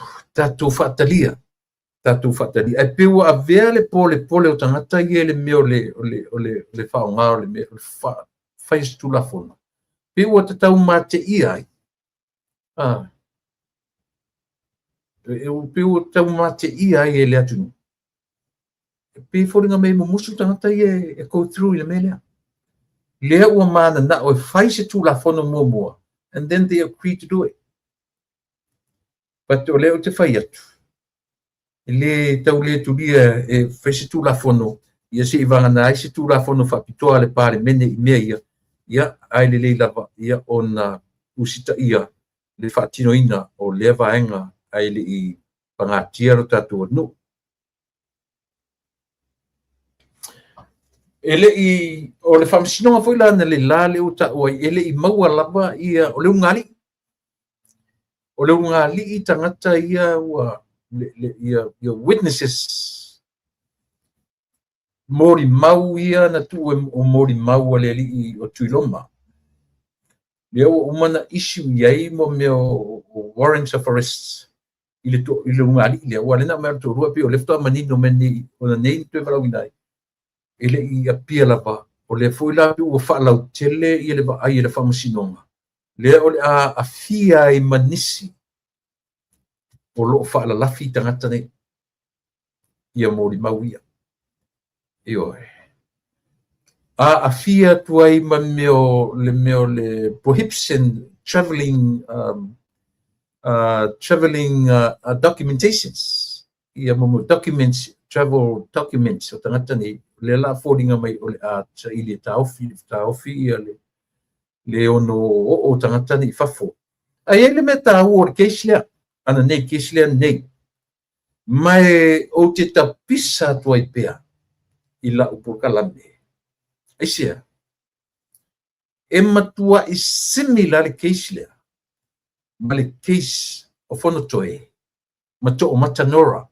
Speaker 1: faatalia. Tatou faatalia. Ae pei ua avea le polepole o tagata ia i le mea o le faaaoga o le mea o le fai o se Tulafono. Pei ua tatau mateia ai. Pei ua tatau mateia ai e le atunuu. E pei e foliga mai e mumusu tagata ia e go through i le mea lea. Lea ua mananao e fai se Tulafono muamua, and then they agree to do it. But o lea ou te fai atu, e le tau le tulia e fai se Tulafono, ia se i vagana ai se Tulafono faapitoa a le Palemene i mea ia, ia ae lelei lava ia ona usitaia le faatinoina o lea vaega ae le i pagatia lo tatou atunuu. E le i, o le faamasinoga foi la na le la lea ua taua ai, e le i maua lava ia, o le ulugalii. O le ulugalii tagata ia ua, ia witnesses, molimau ia na tuu o molimau a le alii o Tuiloma. Lea ua uma na issue i ai mo mea o warrants of arrest i le ulugalii lea, ua lena mai o le toalua, pei o lea faatoa manino mai nei, ona nei toe valaauina ai. E le i apia lava, o lea foi la ua faalautele ia le vaai e le faamasinoga, lea o le a afia ai ma nisi o lo o faalalafi tagata nei, ia molimau ia. Ioe. A afia atu ai ma mea o le mea o le prohibition traveling documentations. Ia mo documents, travel documents o tagata nei, lea la foliga mai o le a saili e taofi ia le ono oo o tagata nei i fafo. Ae i ai le mea taua o le case lea, ana nei case lea nei. Ma e ou te tapisa atu ai pea i lau polokalame. Aisea? E matuai similar le case lea ma le case o Fonotoe ma Toomata Nora.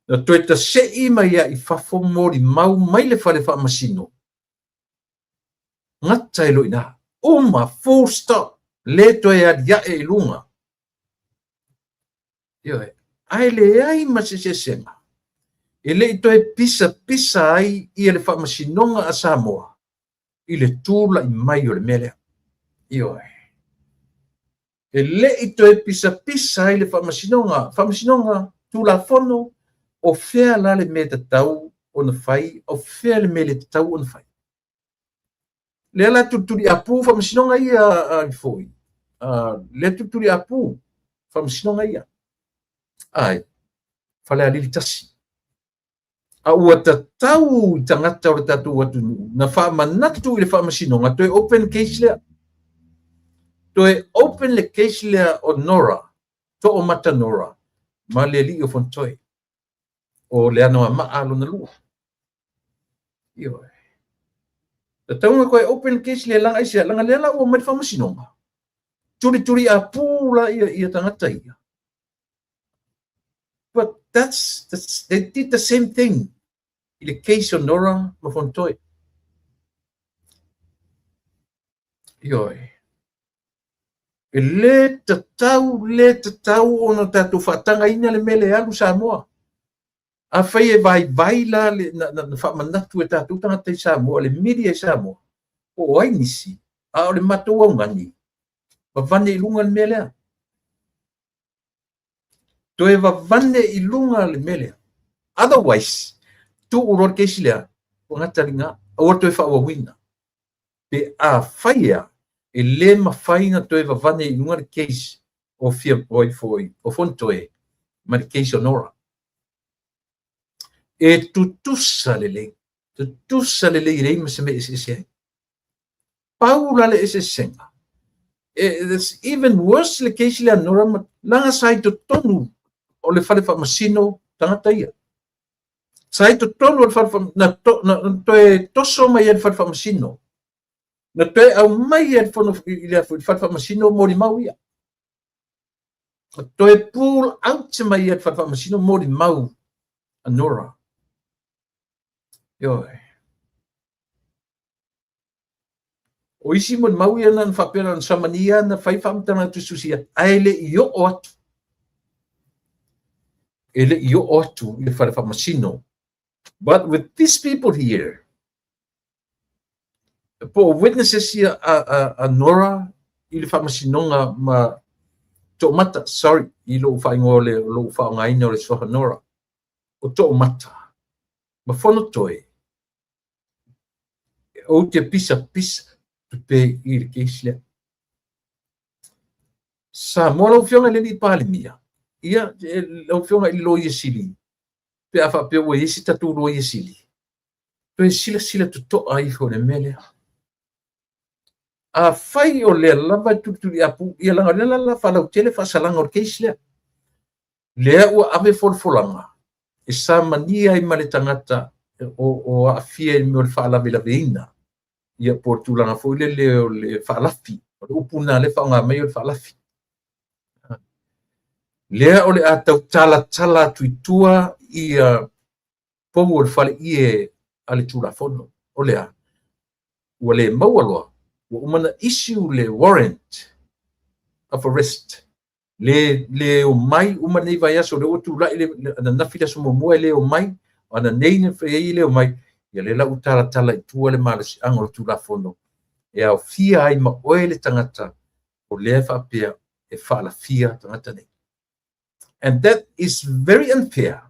Speaker 1: Na toe tasei mai ia i fafo molimau mai le fale faamasino. Gata ai loa i ina. Uma, full stop. Le toe aliae i luga. Ioe. Ae leai ma se eseesega. E le i toe pisapisa ai ia le faamasinoga a Samoa i le tulai mai o le mea lea. Ioe. E le i toe pisapisa ai le faamasinoga, Tulafono, o fea la le mea tatau ona fai, o fea le mea le tatau ona fai. Lea la tulituliapu faamasinoga ia foi. Lea tulituliapu faamasinoga ia. Ai, Falealili 1. A ua tatau i tagata o le tatou atunuu na faamanatu i le faamasinoga toe open case lea. Toe open le case lea o Nora, Toomata Nora, ma le alii o Fonotoe. O le Anoamaa lona lua. Ioe. Tatau na toe open case lea laga aisea, laga lea la ua mai le faamasinoga. Tulituliapu la ia tagata ia. But they did the same thing. i le case o Nora ma Fonotoe. Ioe. E le tatau, le tatau ona tatou faatagaina le mea lea e alu Samoa. Afai e vaivai la le, na, na, na faamanatu e tatou tagata i Samoa, le media i Samoa, po o ai nisi, a o le matou augani, vavane i luga le mea lea. Toe vavane i luga le mea lea. Otherwise, tuu loa le case lea, ua gata lina, aua le toe faaauauina. Pe afai ea, e le mafai ona toe vavane i luga le case o fia o foi o Fonotoe ma le case o Nora. E tutusa lelei, tutusa lelei e leai ma se mea e eseese ai. Pau la le eseesega, it's even worse le case lea a Nora ma leaga sa i totonu o le fale faamasino tagata ia. Sa i totonu o le fale na, to, na, na toe toso mai ai le fale faamasino. Na toe aumai ai le fono i le fale faamasino molimau ia. Na toe pull out mai ai le fale faamasino molimau a Nora. Ioe. O isi molimau ia na faapea na samania na fai faamatalaga tusitusia, ae le i oo atu. E le i oo atu i le fale faamasino. But with these people here, po o witnesses ia a Nora i le faamasinoga ma Toomata, sorry, i lou faaigoa o le lou faaaogaina o le suafa Nora, o Toomata, ma Fonotoe, ou te pisapisa tupe i le case lea. Samoa lau Afioga i le alii Palemia, ia, lau Afioga i le Loia Sili, pe a faapea ua i ai se tatou Loia Sili, toe silasila totoa ifo i le mea lea. Afai o lea lava e tulituliapu, ia leaga o lea la la faalautele faasalaga o le case lea. Lea ua ave folafolaga e samania ai ma le tagata o aafia i le mea o le faalavelaveina, ia po o le tulaga foi lele o le faalafi, o le upu lena lea e faaaoga mai o le faalafi. Lea o le a tau talatala atu i tua ia pou o le faleie a le Tulafono. O le a? Ua le maua loa, ua uma ona issue le warrant of arrest. Le, le omai uma lenei vaiaso, lea ua tulai le ananafi le aso muamua e le omai, o ananei na fai ai e le omai, ia lea la ua talatala i tua le malosiaga o le Tulafono e aofia ai ma oe le tagata o lea e faapea e faalafia tagata nei. And that is very unfair.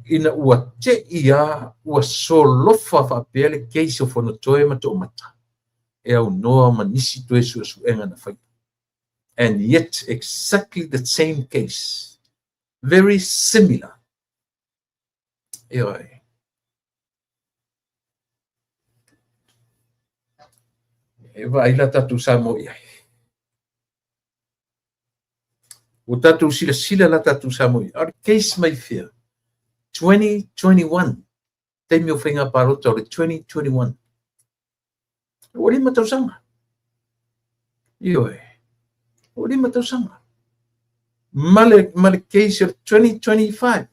Speaker 1: Ina ua te'i a ua solofa faapea le case o Fonotoe ma Toomata e aunoa ma nisi toe suesuega na faia. And yet exactly the same case. Very similar. Ioe. E vaai la tatou Samoa i ai. Ua tatou silasila la tatou Samoa i ai. O le case mai fea? 2021. Taimi o faiga palota o le 2021. Ua 5 tausaga. Ioe. Ua 5 tausaga. Ma le case o le 2025.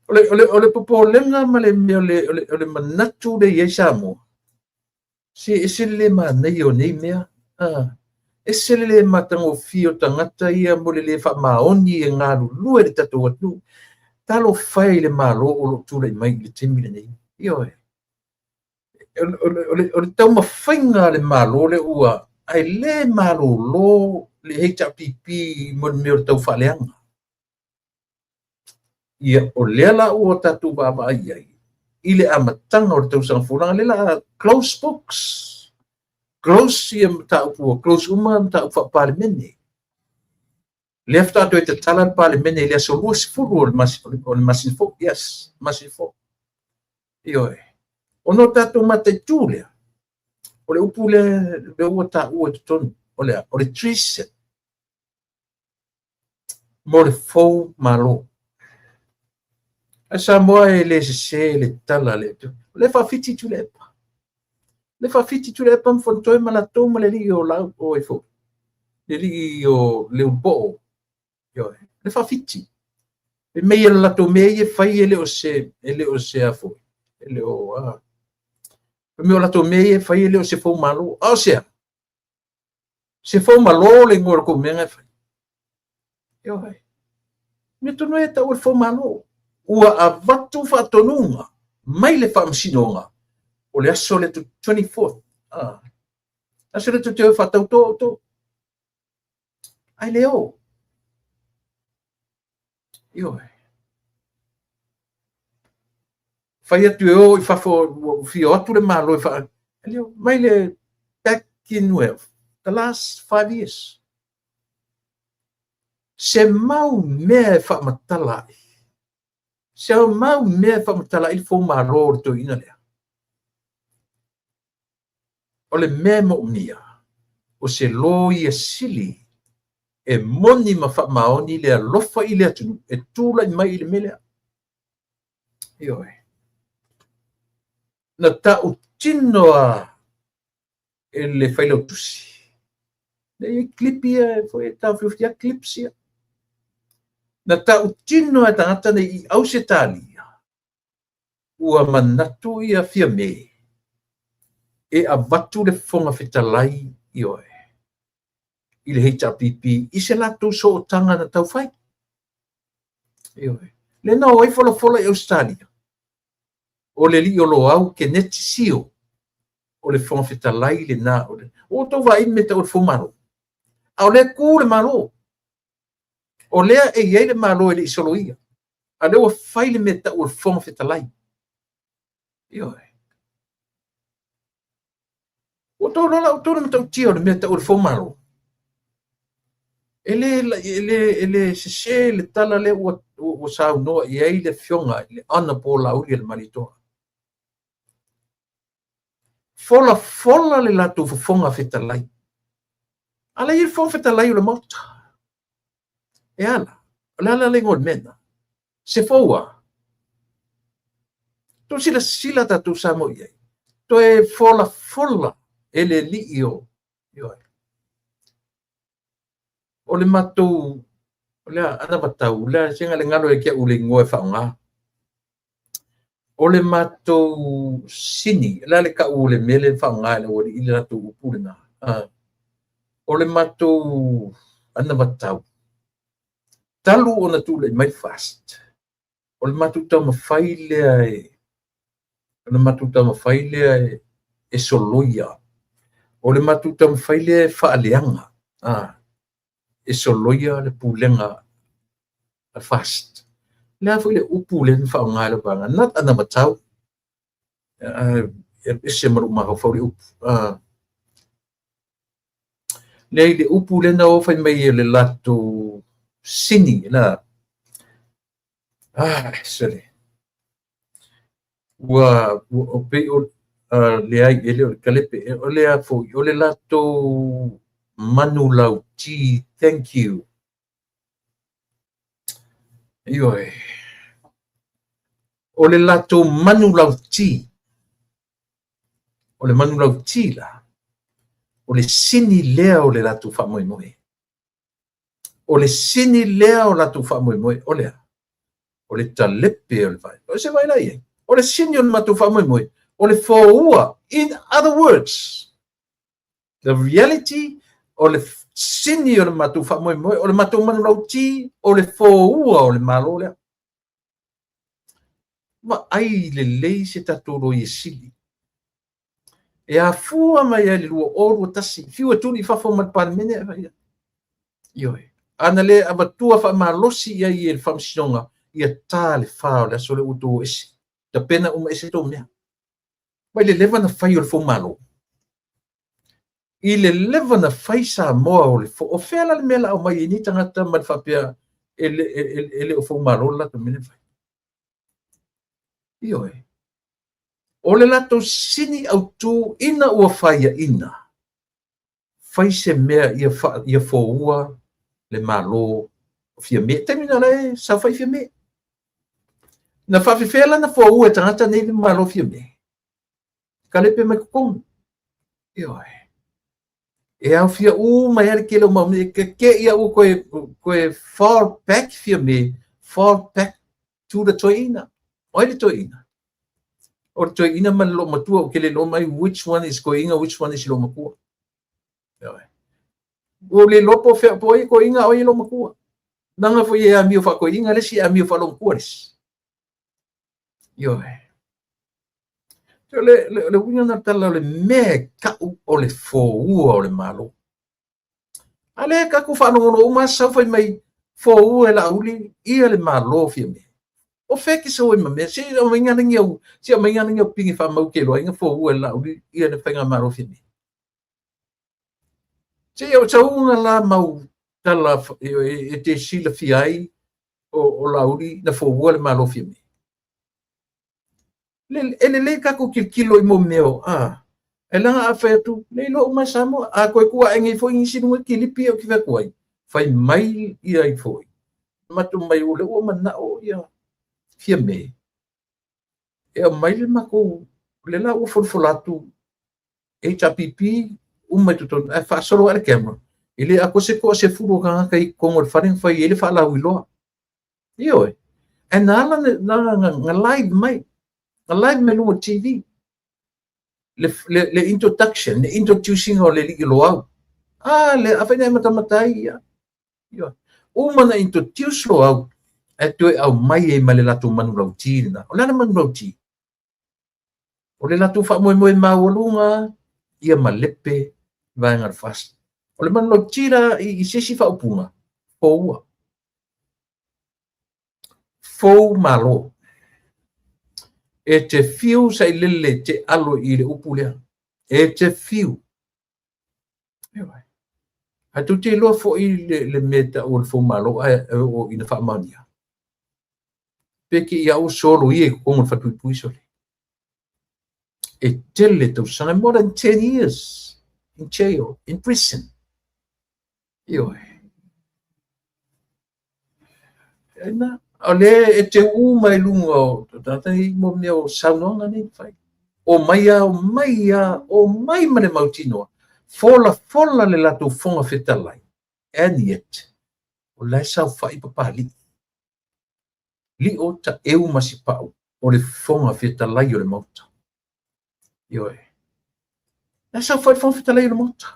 Speaker 1: O le popolega ma le mea o le manatu le i ai Samoa, se ese le le manaia o nei mea. Ese le le matagofie o tagata ia mo le le faamaoni e galulue le tatou atunuu. Talofa e i le Malo o lo o tulai mai i le taimi lenei. Ioe. O le taumafaiga a le Malo le ua, ae le malolo le HRPP mo le mea o le taufaaleaga. Ia, o lea la ua tatou vaavaai ai i le amataga o le tausaga fou, leaga lea la close books, close ia mataupu, ua close uma mataupu faa-Palemene. Lea faatoa toe tatala le Palemene i le aso 20 o le masina fou. Yes, masina fou. Ioe. Ona o tatou mataitu lea, o le upu lea ua taua i totonu, o le a? O le treason mo le fou Malo. Ae Samoa e le sese le tala le. O le faafiti Tuilaepa. Le faafiti Tuilaepa ma Fonotoe ma latou ma le alii o lau o e fou. Le alii o Leulupo'o. Ioe. Le faafiti. Fai mai o le latou mea ia e fai e le o se, e le o se a foi, e le o, a. Fai mai o latou mea ia e fai e le o se foumalo. A o se a? Se foumalo le igoa o le tou mea na e fai. Ioe. Mea tonu e tau o le foumalo. Ua avatu faatonuga mai le faamasinoga o le aso lea 24th. Ah. Aso lea tou te o e faatauto outou. Ae le o. Ioe. Fai atu e o i fafo, ua fia o atu le Malo e faa... Mai le back in where? The last 5 years. Se mau mea e faamatala ai. Se mau mea e faamatala ai le foumalo o le toeaina lea. O le mea e moomia, o se Loia Sili e moni ma faamaoni le alofa i le atunuu e tulai mai i le mea lea. Ioe. Na tautino a e le Failautusi. Lea e i ai clip ia foi e taofiofia clips ia. Na tautino a e tagata nei i Ausetalia ua manatu ia Fiame e avatu le Fofoga Fetalai, ioe, i le HRPP i se latou sootaga na taufai. Ioe. Lea na o ai folafola i Ausetalia. O le alii o Loau Keneti Sio o le Fofoga Fetalai lena. O le ua outou vaai i le mea e tau o le foumalo. A o lea e tu le Malo. O lea e i ai le Malo e le i soloia. A o lea ua fai le mea e tau o le Fofoga Fetalai. Ioe. Ua outou iloa la outou le matautia o le mea e tau o le foumalo. E le, e le, e le sese le tala lea ua saunoa i ai le afioga i le Honorable Laaulialemalietoa. Folafola le latou fofoga fetalai. A la e i ai le fofoga fetalai o le Maota. E ala, o le ala le igoa o le mea lena. Se fou a. Tou silasila tatou Samoa i ai. Toe folafola e le alii o, ioe. O le matou, o le a, anavatau, o le a, se galo ia te au le igoa e faaaoga. O le matou sini, o le a le tau o le mea lea e faaaoga e le aualii le latou upu lena. O le matou anavatau, talu ona tulai mai FAST, o le matou taumafai lea e, o le matou taumafai lea e soloia. O le matou taumafai lea e faaleaga, e soloia le pulega a FAST. O le a foi le upu lea na faaaoga e lau vaega, not anavatau, e ese ma lou mafaufau le upu. Leai, le upu lea na o fai mai e le latou sini, la, ah, sole. Ua, ua pei o, leai, e le o le kalepe, o le a foi, o le latou manulauti, thank you. Ioe. O le latou manulauti, o le manulauti la, o le sini lea o le latou faamoemoe. O le sini lea o latou faamoemoe, o le a? O le talepe o le vai. O se vai la i ai. O le sini o le matou faamoemoe, o le foua. In other words, the reality, o le sini o le matou faamoemoe, o le matou manulauti, o le foua o le Malo lea. Vaai lelei se tatou Loia Sili. E afua mai ai le 2021, fiu e tuli i fafo ma le Palemene. Ioe. Ana le avatua faamalosi i ai e le Faamasinoga, ia ta le fa o le aso lea ua outou o ese. Tapena uma ese tou mea. Mai le leva na fai o le foumalo. I le leva na fai Samoa o le fo, o fea la le mea la aumai ai nei tagata ma le faapea e le, e, e, e le o foumalo le latou mea lea fai. Ioe. O le latou sini autu ina ua faiaina, fai se mea ia, fa, ia foua le Malo o Fiame. Taimi na la e saofai Fiame. Na faafefea la na foua e tagata nei le Malo o Fiame. Kalepe mai totonu. Ioe. E aofia uma ai le tele o mau mea. Ke ia ua toe, toe fall back Fiame, fall back to the toeaina. O ai le toeaina? O le toeaina ma le loomatua, ou te le iloa mai which one is toeaina, which one is loomatua. Ua ou le iloa po o fea, po o ai e toeaina, a o ai e loomatua. Leaga foi e amio faatoeaina le isi, e amio faaloomatua le isi. Ioe. O le uiga na tala o le mea e tau o le foua o le Malo. A lea tatou faalogologo uma sau fai mai foua e Laauli ia le Malo Fiame. O fea ke sau ai ma mea? Se i aumai ana ni au, se i aumai ana ni au pine faamau ke iloa ai na foua e Laauli ia le faigamalo Fiame. Se i au sauga la mau tala e te silafia ai o Laauli na foua le Malo Fiame. E lelei tatou tilotilo i mo mea o a. E leaga a fai atu, le iloa uma e Samoa. A toe tuu ae nei foi nisi i luga kilipi ou te fai atu ai, fai mai ia ai foi. Matou mai o lea ua manao ia Fiame e aumai le matou, lea la ua folafola atu HRPP uma i totonu, ae faasolo ae le camera. E le atoa se 30 o tagata i totonu o le fale na fai ai le faalauiloa. Ioe. Ae na ala na live mai. Na live mai luga o le TV. Le introduction, le introducing o le alii Loau. A, le, afai na e matamata ai ia. Ioe. Uma na introduce Loau, ae toe aumai ai ma le latou manulauti lena. O le a le manulauti? O le latou faamoemoe maualuga ia malepe vaega o le FAST. O le manulauti la i se isi faaupuga, foua. Fou malo. E te fiu sailele te alo i le upu lea. E te fiu. Ae tou te iloa foi le mea e tau o le fou malo ae o ina faamaonia. Pe te i au solo ia i totonu o le falepuipui sole. E tele tausaga, more than 10 years in jail, in prison. Ioe. Ina, o lea e te uu mai luga o tagata nei mo mea o saunoaga nei na fai. O mai a, o mai a, o mai ma le mautinoa. Folafola le latou Fofoga Fetalai. And yet, o la e saofai Papalii. Lio Taeu ma Sipau o le Fofoga Fetalai o le Maota. Ioe. La e saofai le Fofoga Fetalai o le Maota.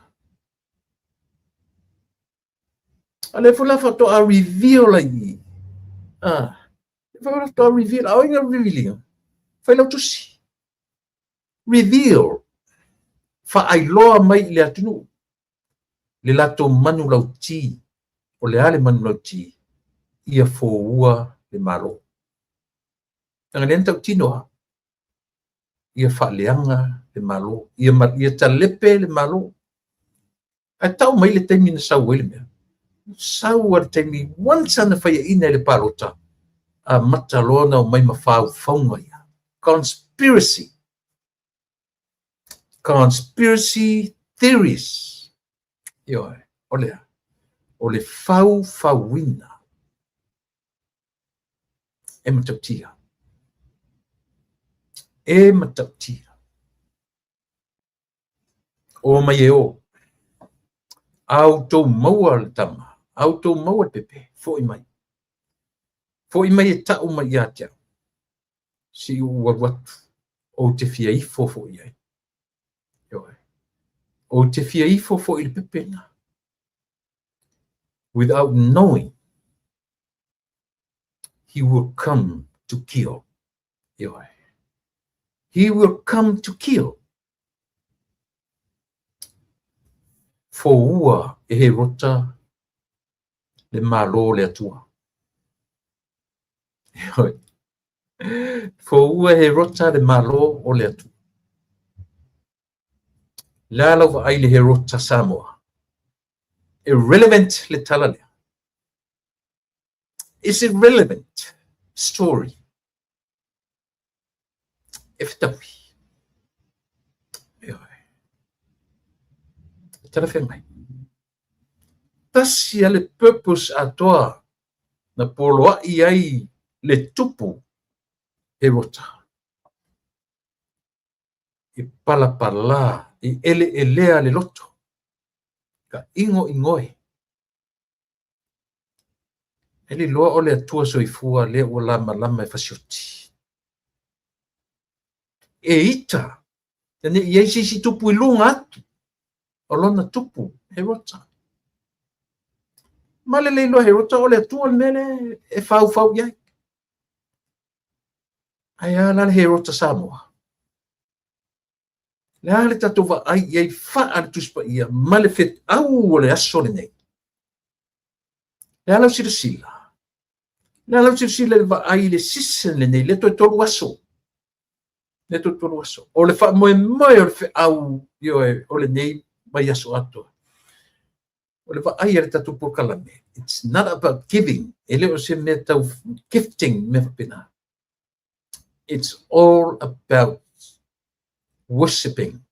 Speaker 1: A lea foi la faatoa reveal ai i. Ah, lea foi faatoa reveal. A o ai na reveal ina? Failautusi. Reveal. Faailoa mai i le atunuu le latou manulauti. O le a le manulauti? Ia foua le Malo. Leaga lea na tautino lava. Ia faaleaga le Malo. Ia talepe le Malo. Ae tau mai le taimi na sau ai le mea. Sau a le taimi, once ana faiaina i le palota, amata loa ona omai ma faufauga ia. Conspiracy. Conspiracy theories. Ioe, o le a? O le faufauina e matautia. E matautia. O mai e o. A outou maua le tama, a outou maua le pepe, foi mai. Foi mai e tau mai ia te au. Se i ou alu atu, ou te fia ifo foi i ai. Ioe. Ou te fia ifo foi i le pepe lena. Without knowing, he will come to kill. Ioe. He will come to kill. Foua e Herota le Malo o le Atua. Ioe. Foua e Herota le Malo o le Atua. Le a lau vaai i le Herota Samoa? E relevant le tala lea. Is it relevant story? E fetaui. Ioe. E talafeagai. Tasi a le purpose atoa na poloai ai le tupu Herota. E palapala, e eleelea le loto. Ka ingoingoe. E le iloa o le Atua soifua lea ua lamalama e fasioti. E ita, ne i ai se isi tupu i luga atu o lona tupu, Herota. Ma le le iloa Herota o le Atua le mea lea e faufau i ai. Ae a la le Herota Samoa? Le a le tatou vaai i ai faa le Tusi Paia ma le feau o le aso lenei? Le a lau silasila? Le a lau silasila i le vaai i le season lenei, le toe 3 aso? Le toe 3 aso. O le faamoemoe o le feau, ioe, o lenei vaiaso atoa. O le vaai a le tatou polokalame, it's not about giving, e le o se mea tau gifting, mea faapena. It's all about worshiping.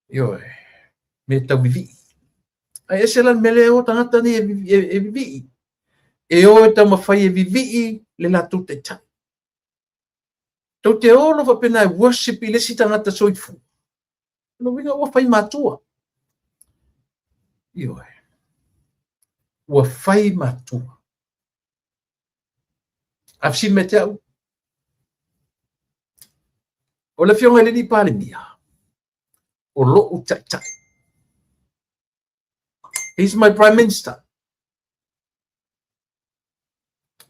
Speaker 1: Ioe, me tau vivii. Ae ese la le mea lea e o tagata nei e vivii. E o e taumafai e vivii le latou taitai. Tou te o loa faapena e worship i le isi tagata soifua. O lona uiga ua fai matua. Ioe. Ua fai matua. A fesili mai te au, o le Afioga i le Alii Palemia, o lo'u taitai. He's my Prime Minister.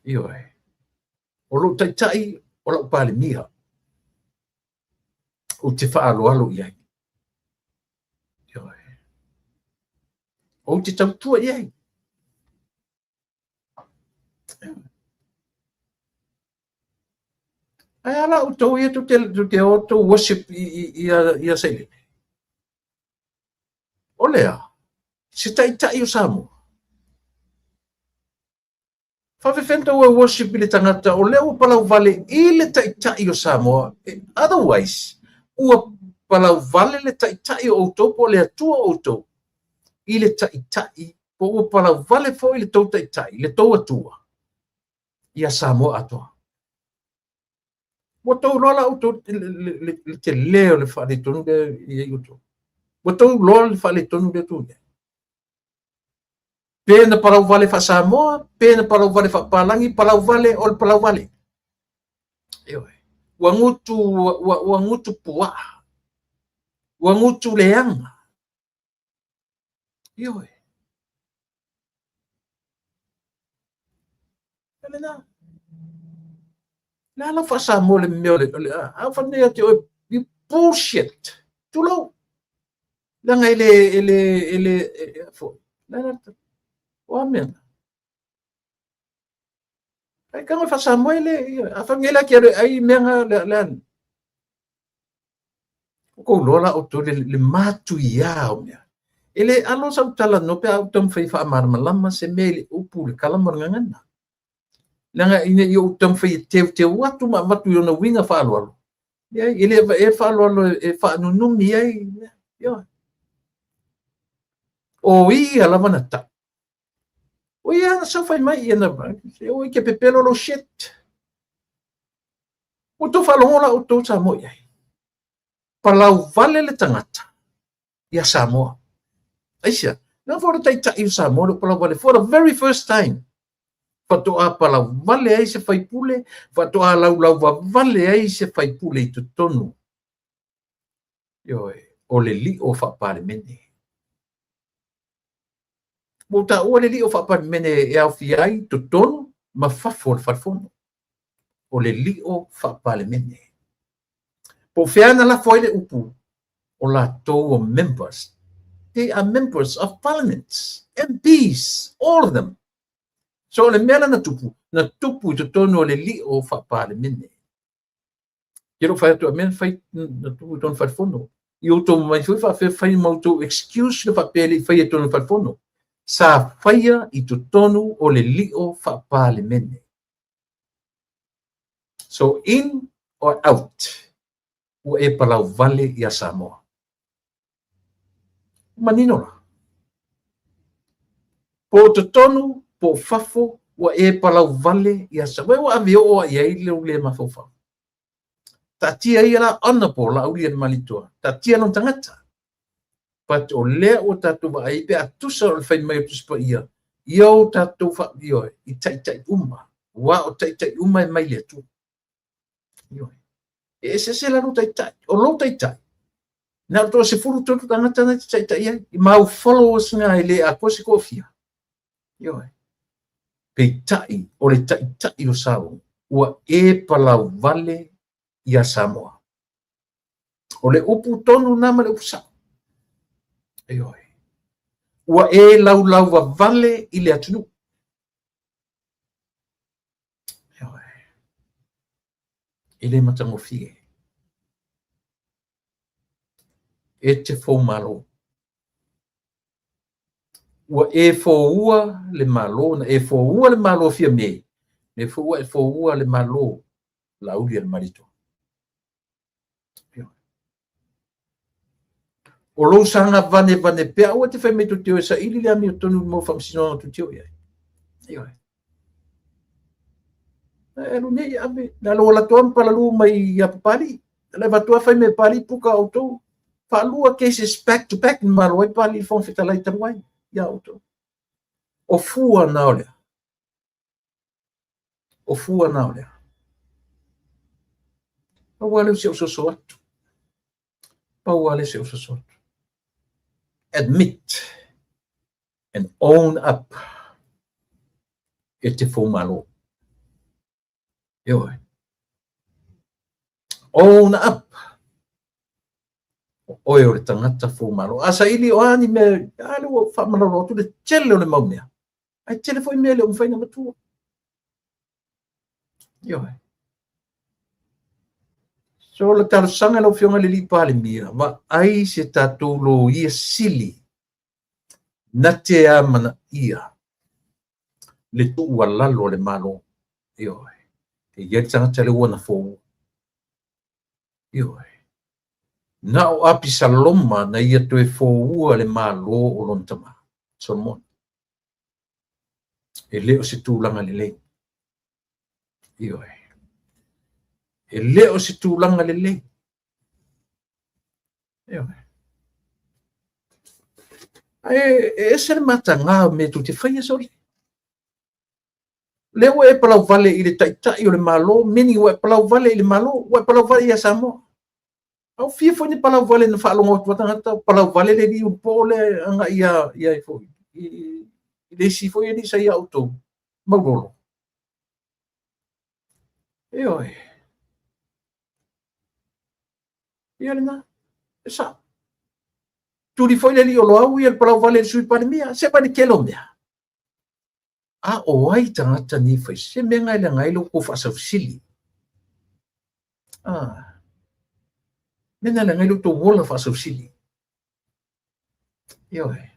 Speaker 1: Ioe. O lo'u taitai, o la'u Palemia. Ou te faaaloalo i ai. Ioe. Ou te tautua i ai. Ae a la outou ia tou te o tou worship ia Sailele? O le a? Se taitai o Samoa. Faafefea ona tou worship i le tagata o lea ua palauvale i le taitai o Samoa? Otherwise, ua palauvale le taitai o outou po o le Atua o outou i le taitai, po ua palauvale foi le tou taitai, le tou Atua, ia Samoa atoa. Ua tou iloa la outou le tele o le faaletonu lea e i ai outou. Ua tou iloa le faaletonu lea tou i ai. Pe na palauvale faa-Samoa, pe na palauvale faa-Papalagi, palauvale o le palauvale. Ioe. Ua gutu, ua gutu puaa. Ua gutu leaga. Ioe. E lena. Le a lau faa-Samoa le mea o le, a fai ia te oe, you bullshit. Tulou. Leaga e le, e le, e le, e, fo, le a, o a mea na? Ai kanga faa-Samoa e le, a fai nge la ke ai mea nga le, le, Ua tou iloa la outou le matuia o mea. E le alo sau talanoa pe a ou taumafai e faamalamalama se mea i le upu, le tala ma le gagana. Leaga ina ia ou taumafai e teuteu atu ma avatu i ona uiga faaaloalo, leai, e le e faaaloalo e faanunumi ai mea. Ioe. O ia lava na tau. O ia na sau fai mai ia na, se oi ke pepelo lou shit. Ua outou faalogo la outou Samoa i ai. Palauvale le tagata ia Samoa. Aisea? Leaga foi o le taitai o Samoa lea ua palauvale for the very first time. Faatoa palauvale ai se faipule, faatoa laulauvavale ai se faipule i totonu. Ioe, o le lio faa-Palemene. Ua ou taua le lio faa-Palemene e aofia ai totonu ma fafo o le Falefono. O le lio faa-Palemene. Po o fea na lafo ai le upu, o latou o members. They are members of parliament, MPs, all of them. So o le mea la na tupu, na tupu i totonu o le lio faa-Palemene. Ke lou fai atu a mea na fai na tupu i tonu falefono. I outou mai foi faapea fai ma outou excuse le faapea e le i faia i tonu falefono. Sa faia i totonu o le lio faa-Palemene. So in or out, ua e palauvale ia Samoa. Manino la. Po o totonu, po o fafo, ua e palauvale ia Samoa. Ua ave oo lava i ai lou le mafaufau. Taatia ia la Honorable Laaulialemalietoa. Taatia lona tagata. But o lea ua tatou vaai pe a tusa o le fai mai o Tusi Paia, Ia o tatou ioe, i taitai uma, aua o taitai uma e mai le Atua. Ioe. E eseese la lou taitai. O lou taitai, na o le 13 tagata na te taitai ai. I mau followers na e le atoa se toafia. Ioe. Peitai, o le taitai o Samoa, ua e palauvale ia Samoa. O le upu tonu na ma le upu sao. Ioe. Ua e laulauvavale i le atunuu. Ioe. E le matagofie. E te foumalo. Ua e foua le Malo, na e foua le Malo Fiame, lea foi ua e foua le Malo Laaulialemalietoa. O lou saga vanevane pea, aua e te fai mai tou te o e saili le amiotonu i le mau faamasinoga tou te o i ai. Ioe. E alu nei ave, na lou alu atu lava ma palalu mai ia Papalii. Le avatu lava fai mai e Papalii puka outou. Faalua cases back to back na malo ai Papalii i le Fofoga Fetalai talu ai ia outou. O fua na o le a? O fua na o le a? Pau lava lea o si au soso atu. Pau lava lea o si au soso atu. Admit and own up e te foumalo. Ioe. Own up. O oe o le tagata foumalo. A saili o a ni mea, a lea ua faamalolo atu le tele o le mau mea. Ae tele foi mea e le o mafai ona avatua. Ioe. So o le talosaga i lau Afioga i le Alii Palemia, vaai se tatou Loia Sili na te amanaia le tuualalo a le Malo. Ioe. E i ai le tagata lea ua na foua. Ioe. Na o Apisaloma na ia toe foua le Malo o lona tama, Solomona. E le o se tulaga lelei. Ioe. E le o se tulaga lelei. Ioe. Ae e ese le mataga o mea tou te faia sole. Lea ua e palauvale i le taitai o le Malo, meaning ua e palauvale i le Malo, ua e palauvale ia Samoa. A ua fia foi ni palauvale na faalogo atu a tagata, palauvale le alii ulupo lea agai ia, ia foi, i le isi foi alii sa ia outou, Maulolo. Ioe. Ia lena, e sao. Tuli foi le alii o Loau ia le palauvale i le Sui Palemia, se vaai le tele o mea. A o ai tagata nei fai se mea na e leaga ai lo outou faasausili? Ah. Mea na leaga ai lo outou ola faasausili. Ioe.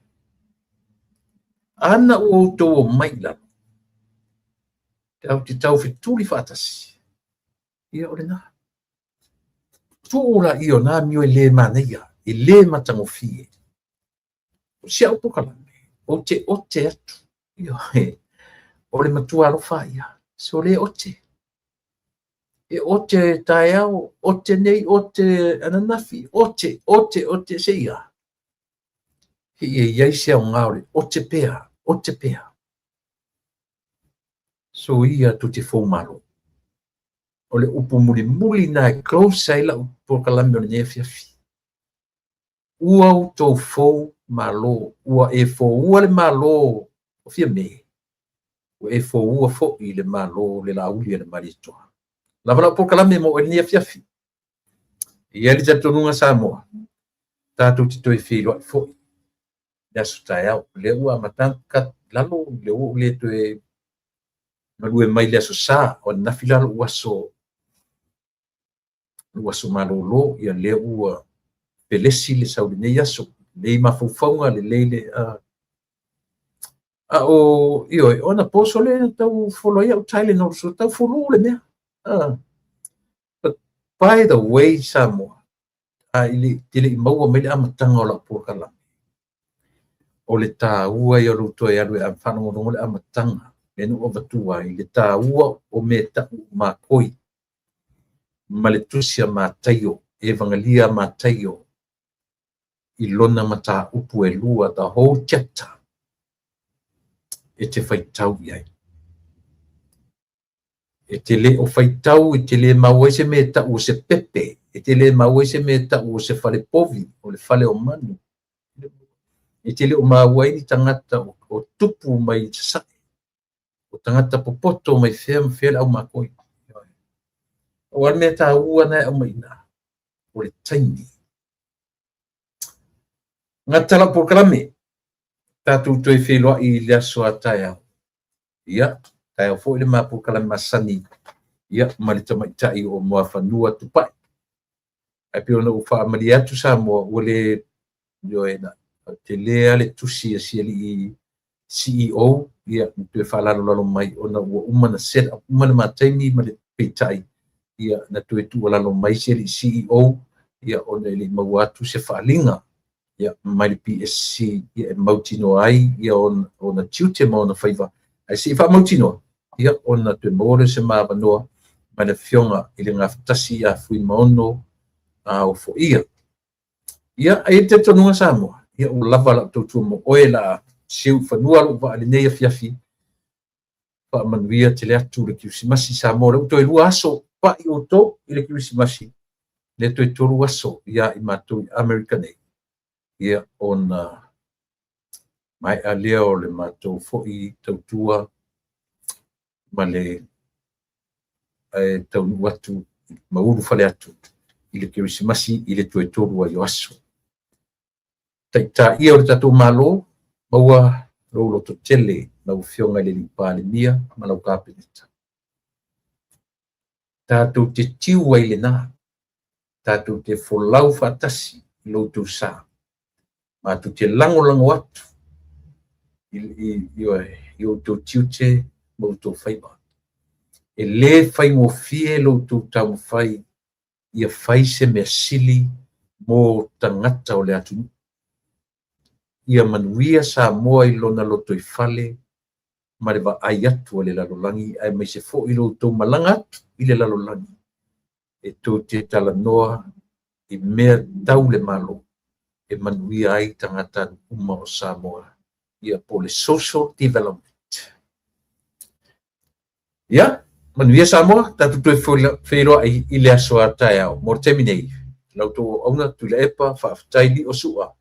Speaker 1: Ana ua outou omai i lalo, tatou te tau fetuli faatasi. Ia o lena. Tuu laia o na amio e le manaia, e le matagofie. O si au polokalame, ou te ote atu, ioe, o le matua alofa ia, so le ote. E ote taeao, ote nei, ote ananafi, ote, ote, ote, se ia. Seia i ai se aoga o le ote pea, ote pea. So ia tou te foumalo. O le upu mulimuli na e close ai lau polokalame o lenei afiafi. Ua outou fou malo, ua e foua le Malo o Fiame, ua e foua foi le Malo le Laaulialemalietoa. Lava lau polokalame mo oe lenei afiafi. E i ai le talitonuga Samoa, tatou te toe feiloai foi le aso taeao. Lea ua amata ona lalo, lea ua ou le toe galue mai le aso Sa, o ananafi la lou aso lou aso malolo, ia lea ua pelesi le sau lenei aso, lelei mafaufauga, lelei le a o ioe, o anapo sole na tau folo ai au Tylenol, so tau fulu le mea. But by the way, Samoa, a i le, te le i maua mai le amataga o lau polokalame, o le taua ia o lou toe alu e faalogologo le amataga, lea na ou avatua ai, le taua o mea e tau o makoi, ma le tusi a Mataio, Evagalia a Mataio, i lona mataupu e lua, the whole chapter. E te faitau i ai. E te le o faitau, e te le maua ai se mea e tau o se pepe, e te le maua ai se mea e tau o se fale povi, o le fale o manu. E te le o maua ai ni tagata o tupu mai i Sasae, o tagata popoto mai fea ma fea le au makoi. O a le mea taua na e aumai i ina, o le taimi. Gata lau polokalame, tatou toe feiloai i le aso a taeao. Ia, taeao foi le ma polokalame masani, ia, ma le tamaitai o Muafanua Tupai. Ae pei ona ou faamalie atu Samoa, ua le, ioe, na tele lava le tusi a si alii CEO, ia, na toe faalalolalo mai ona ua uma na set up uma le ma taimi ma le peitai, ia, na toe tuualalo mai si alii CEO, ia, ona e le i maua atu se faaaliga, ia, mai le PSC, ia, e mautinoa ai, ia, ona tiute ma ona faiva, ae se i faamautinoa, ia, ona toe maua lea o se ma avanoa ma le Afioga i le Gafatasi ia Fuimaono Ofoia. Ia, e i ai le talitonuga Samoa, ia, ua lava lau tautua mo oe, la a seu i fanua lou vaa i lenei afiafi. Faamanuia tele atu le Kerisimasi Samoa, lea ua toe 2 aso pai outou i le Kerisimasi, lea toe 3 aso ia i matou i Amerika nei, ia ona maea lea o le matou foi tautua ma le ae taunuu atu ma ulufale atu i le Kerisimasi i le toe 3 ai o aso. Taitai ia o le tatou Malo, maua lou lototele lau Afioga i le alii Palemia ma lau Kapeneta. Tatou te tiu ai lena, tatou te folau faatasi i lo outou sa, matou te lagolago atu i outou tiute ma outou faiva. E le faigofie lo outou taumafai ia fai se mea sili mo tagata o le atunuu. Ia manuia Samoa i lona lotoifale ma le vaai atu a le lalolagi, aemaise foi lo outou malaga atu i le lalolagi e tou te talanoa i mea tau le Malo e manuia ai tagata uma o Samoa, ia po o le social development. Ia, manuia Samoa, tatou toe feiloai i le aso a taeao. Mo le taimi nei, la outou auauna Tuilaepa, faafetai Lio Sua.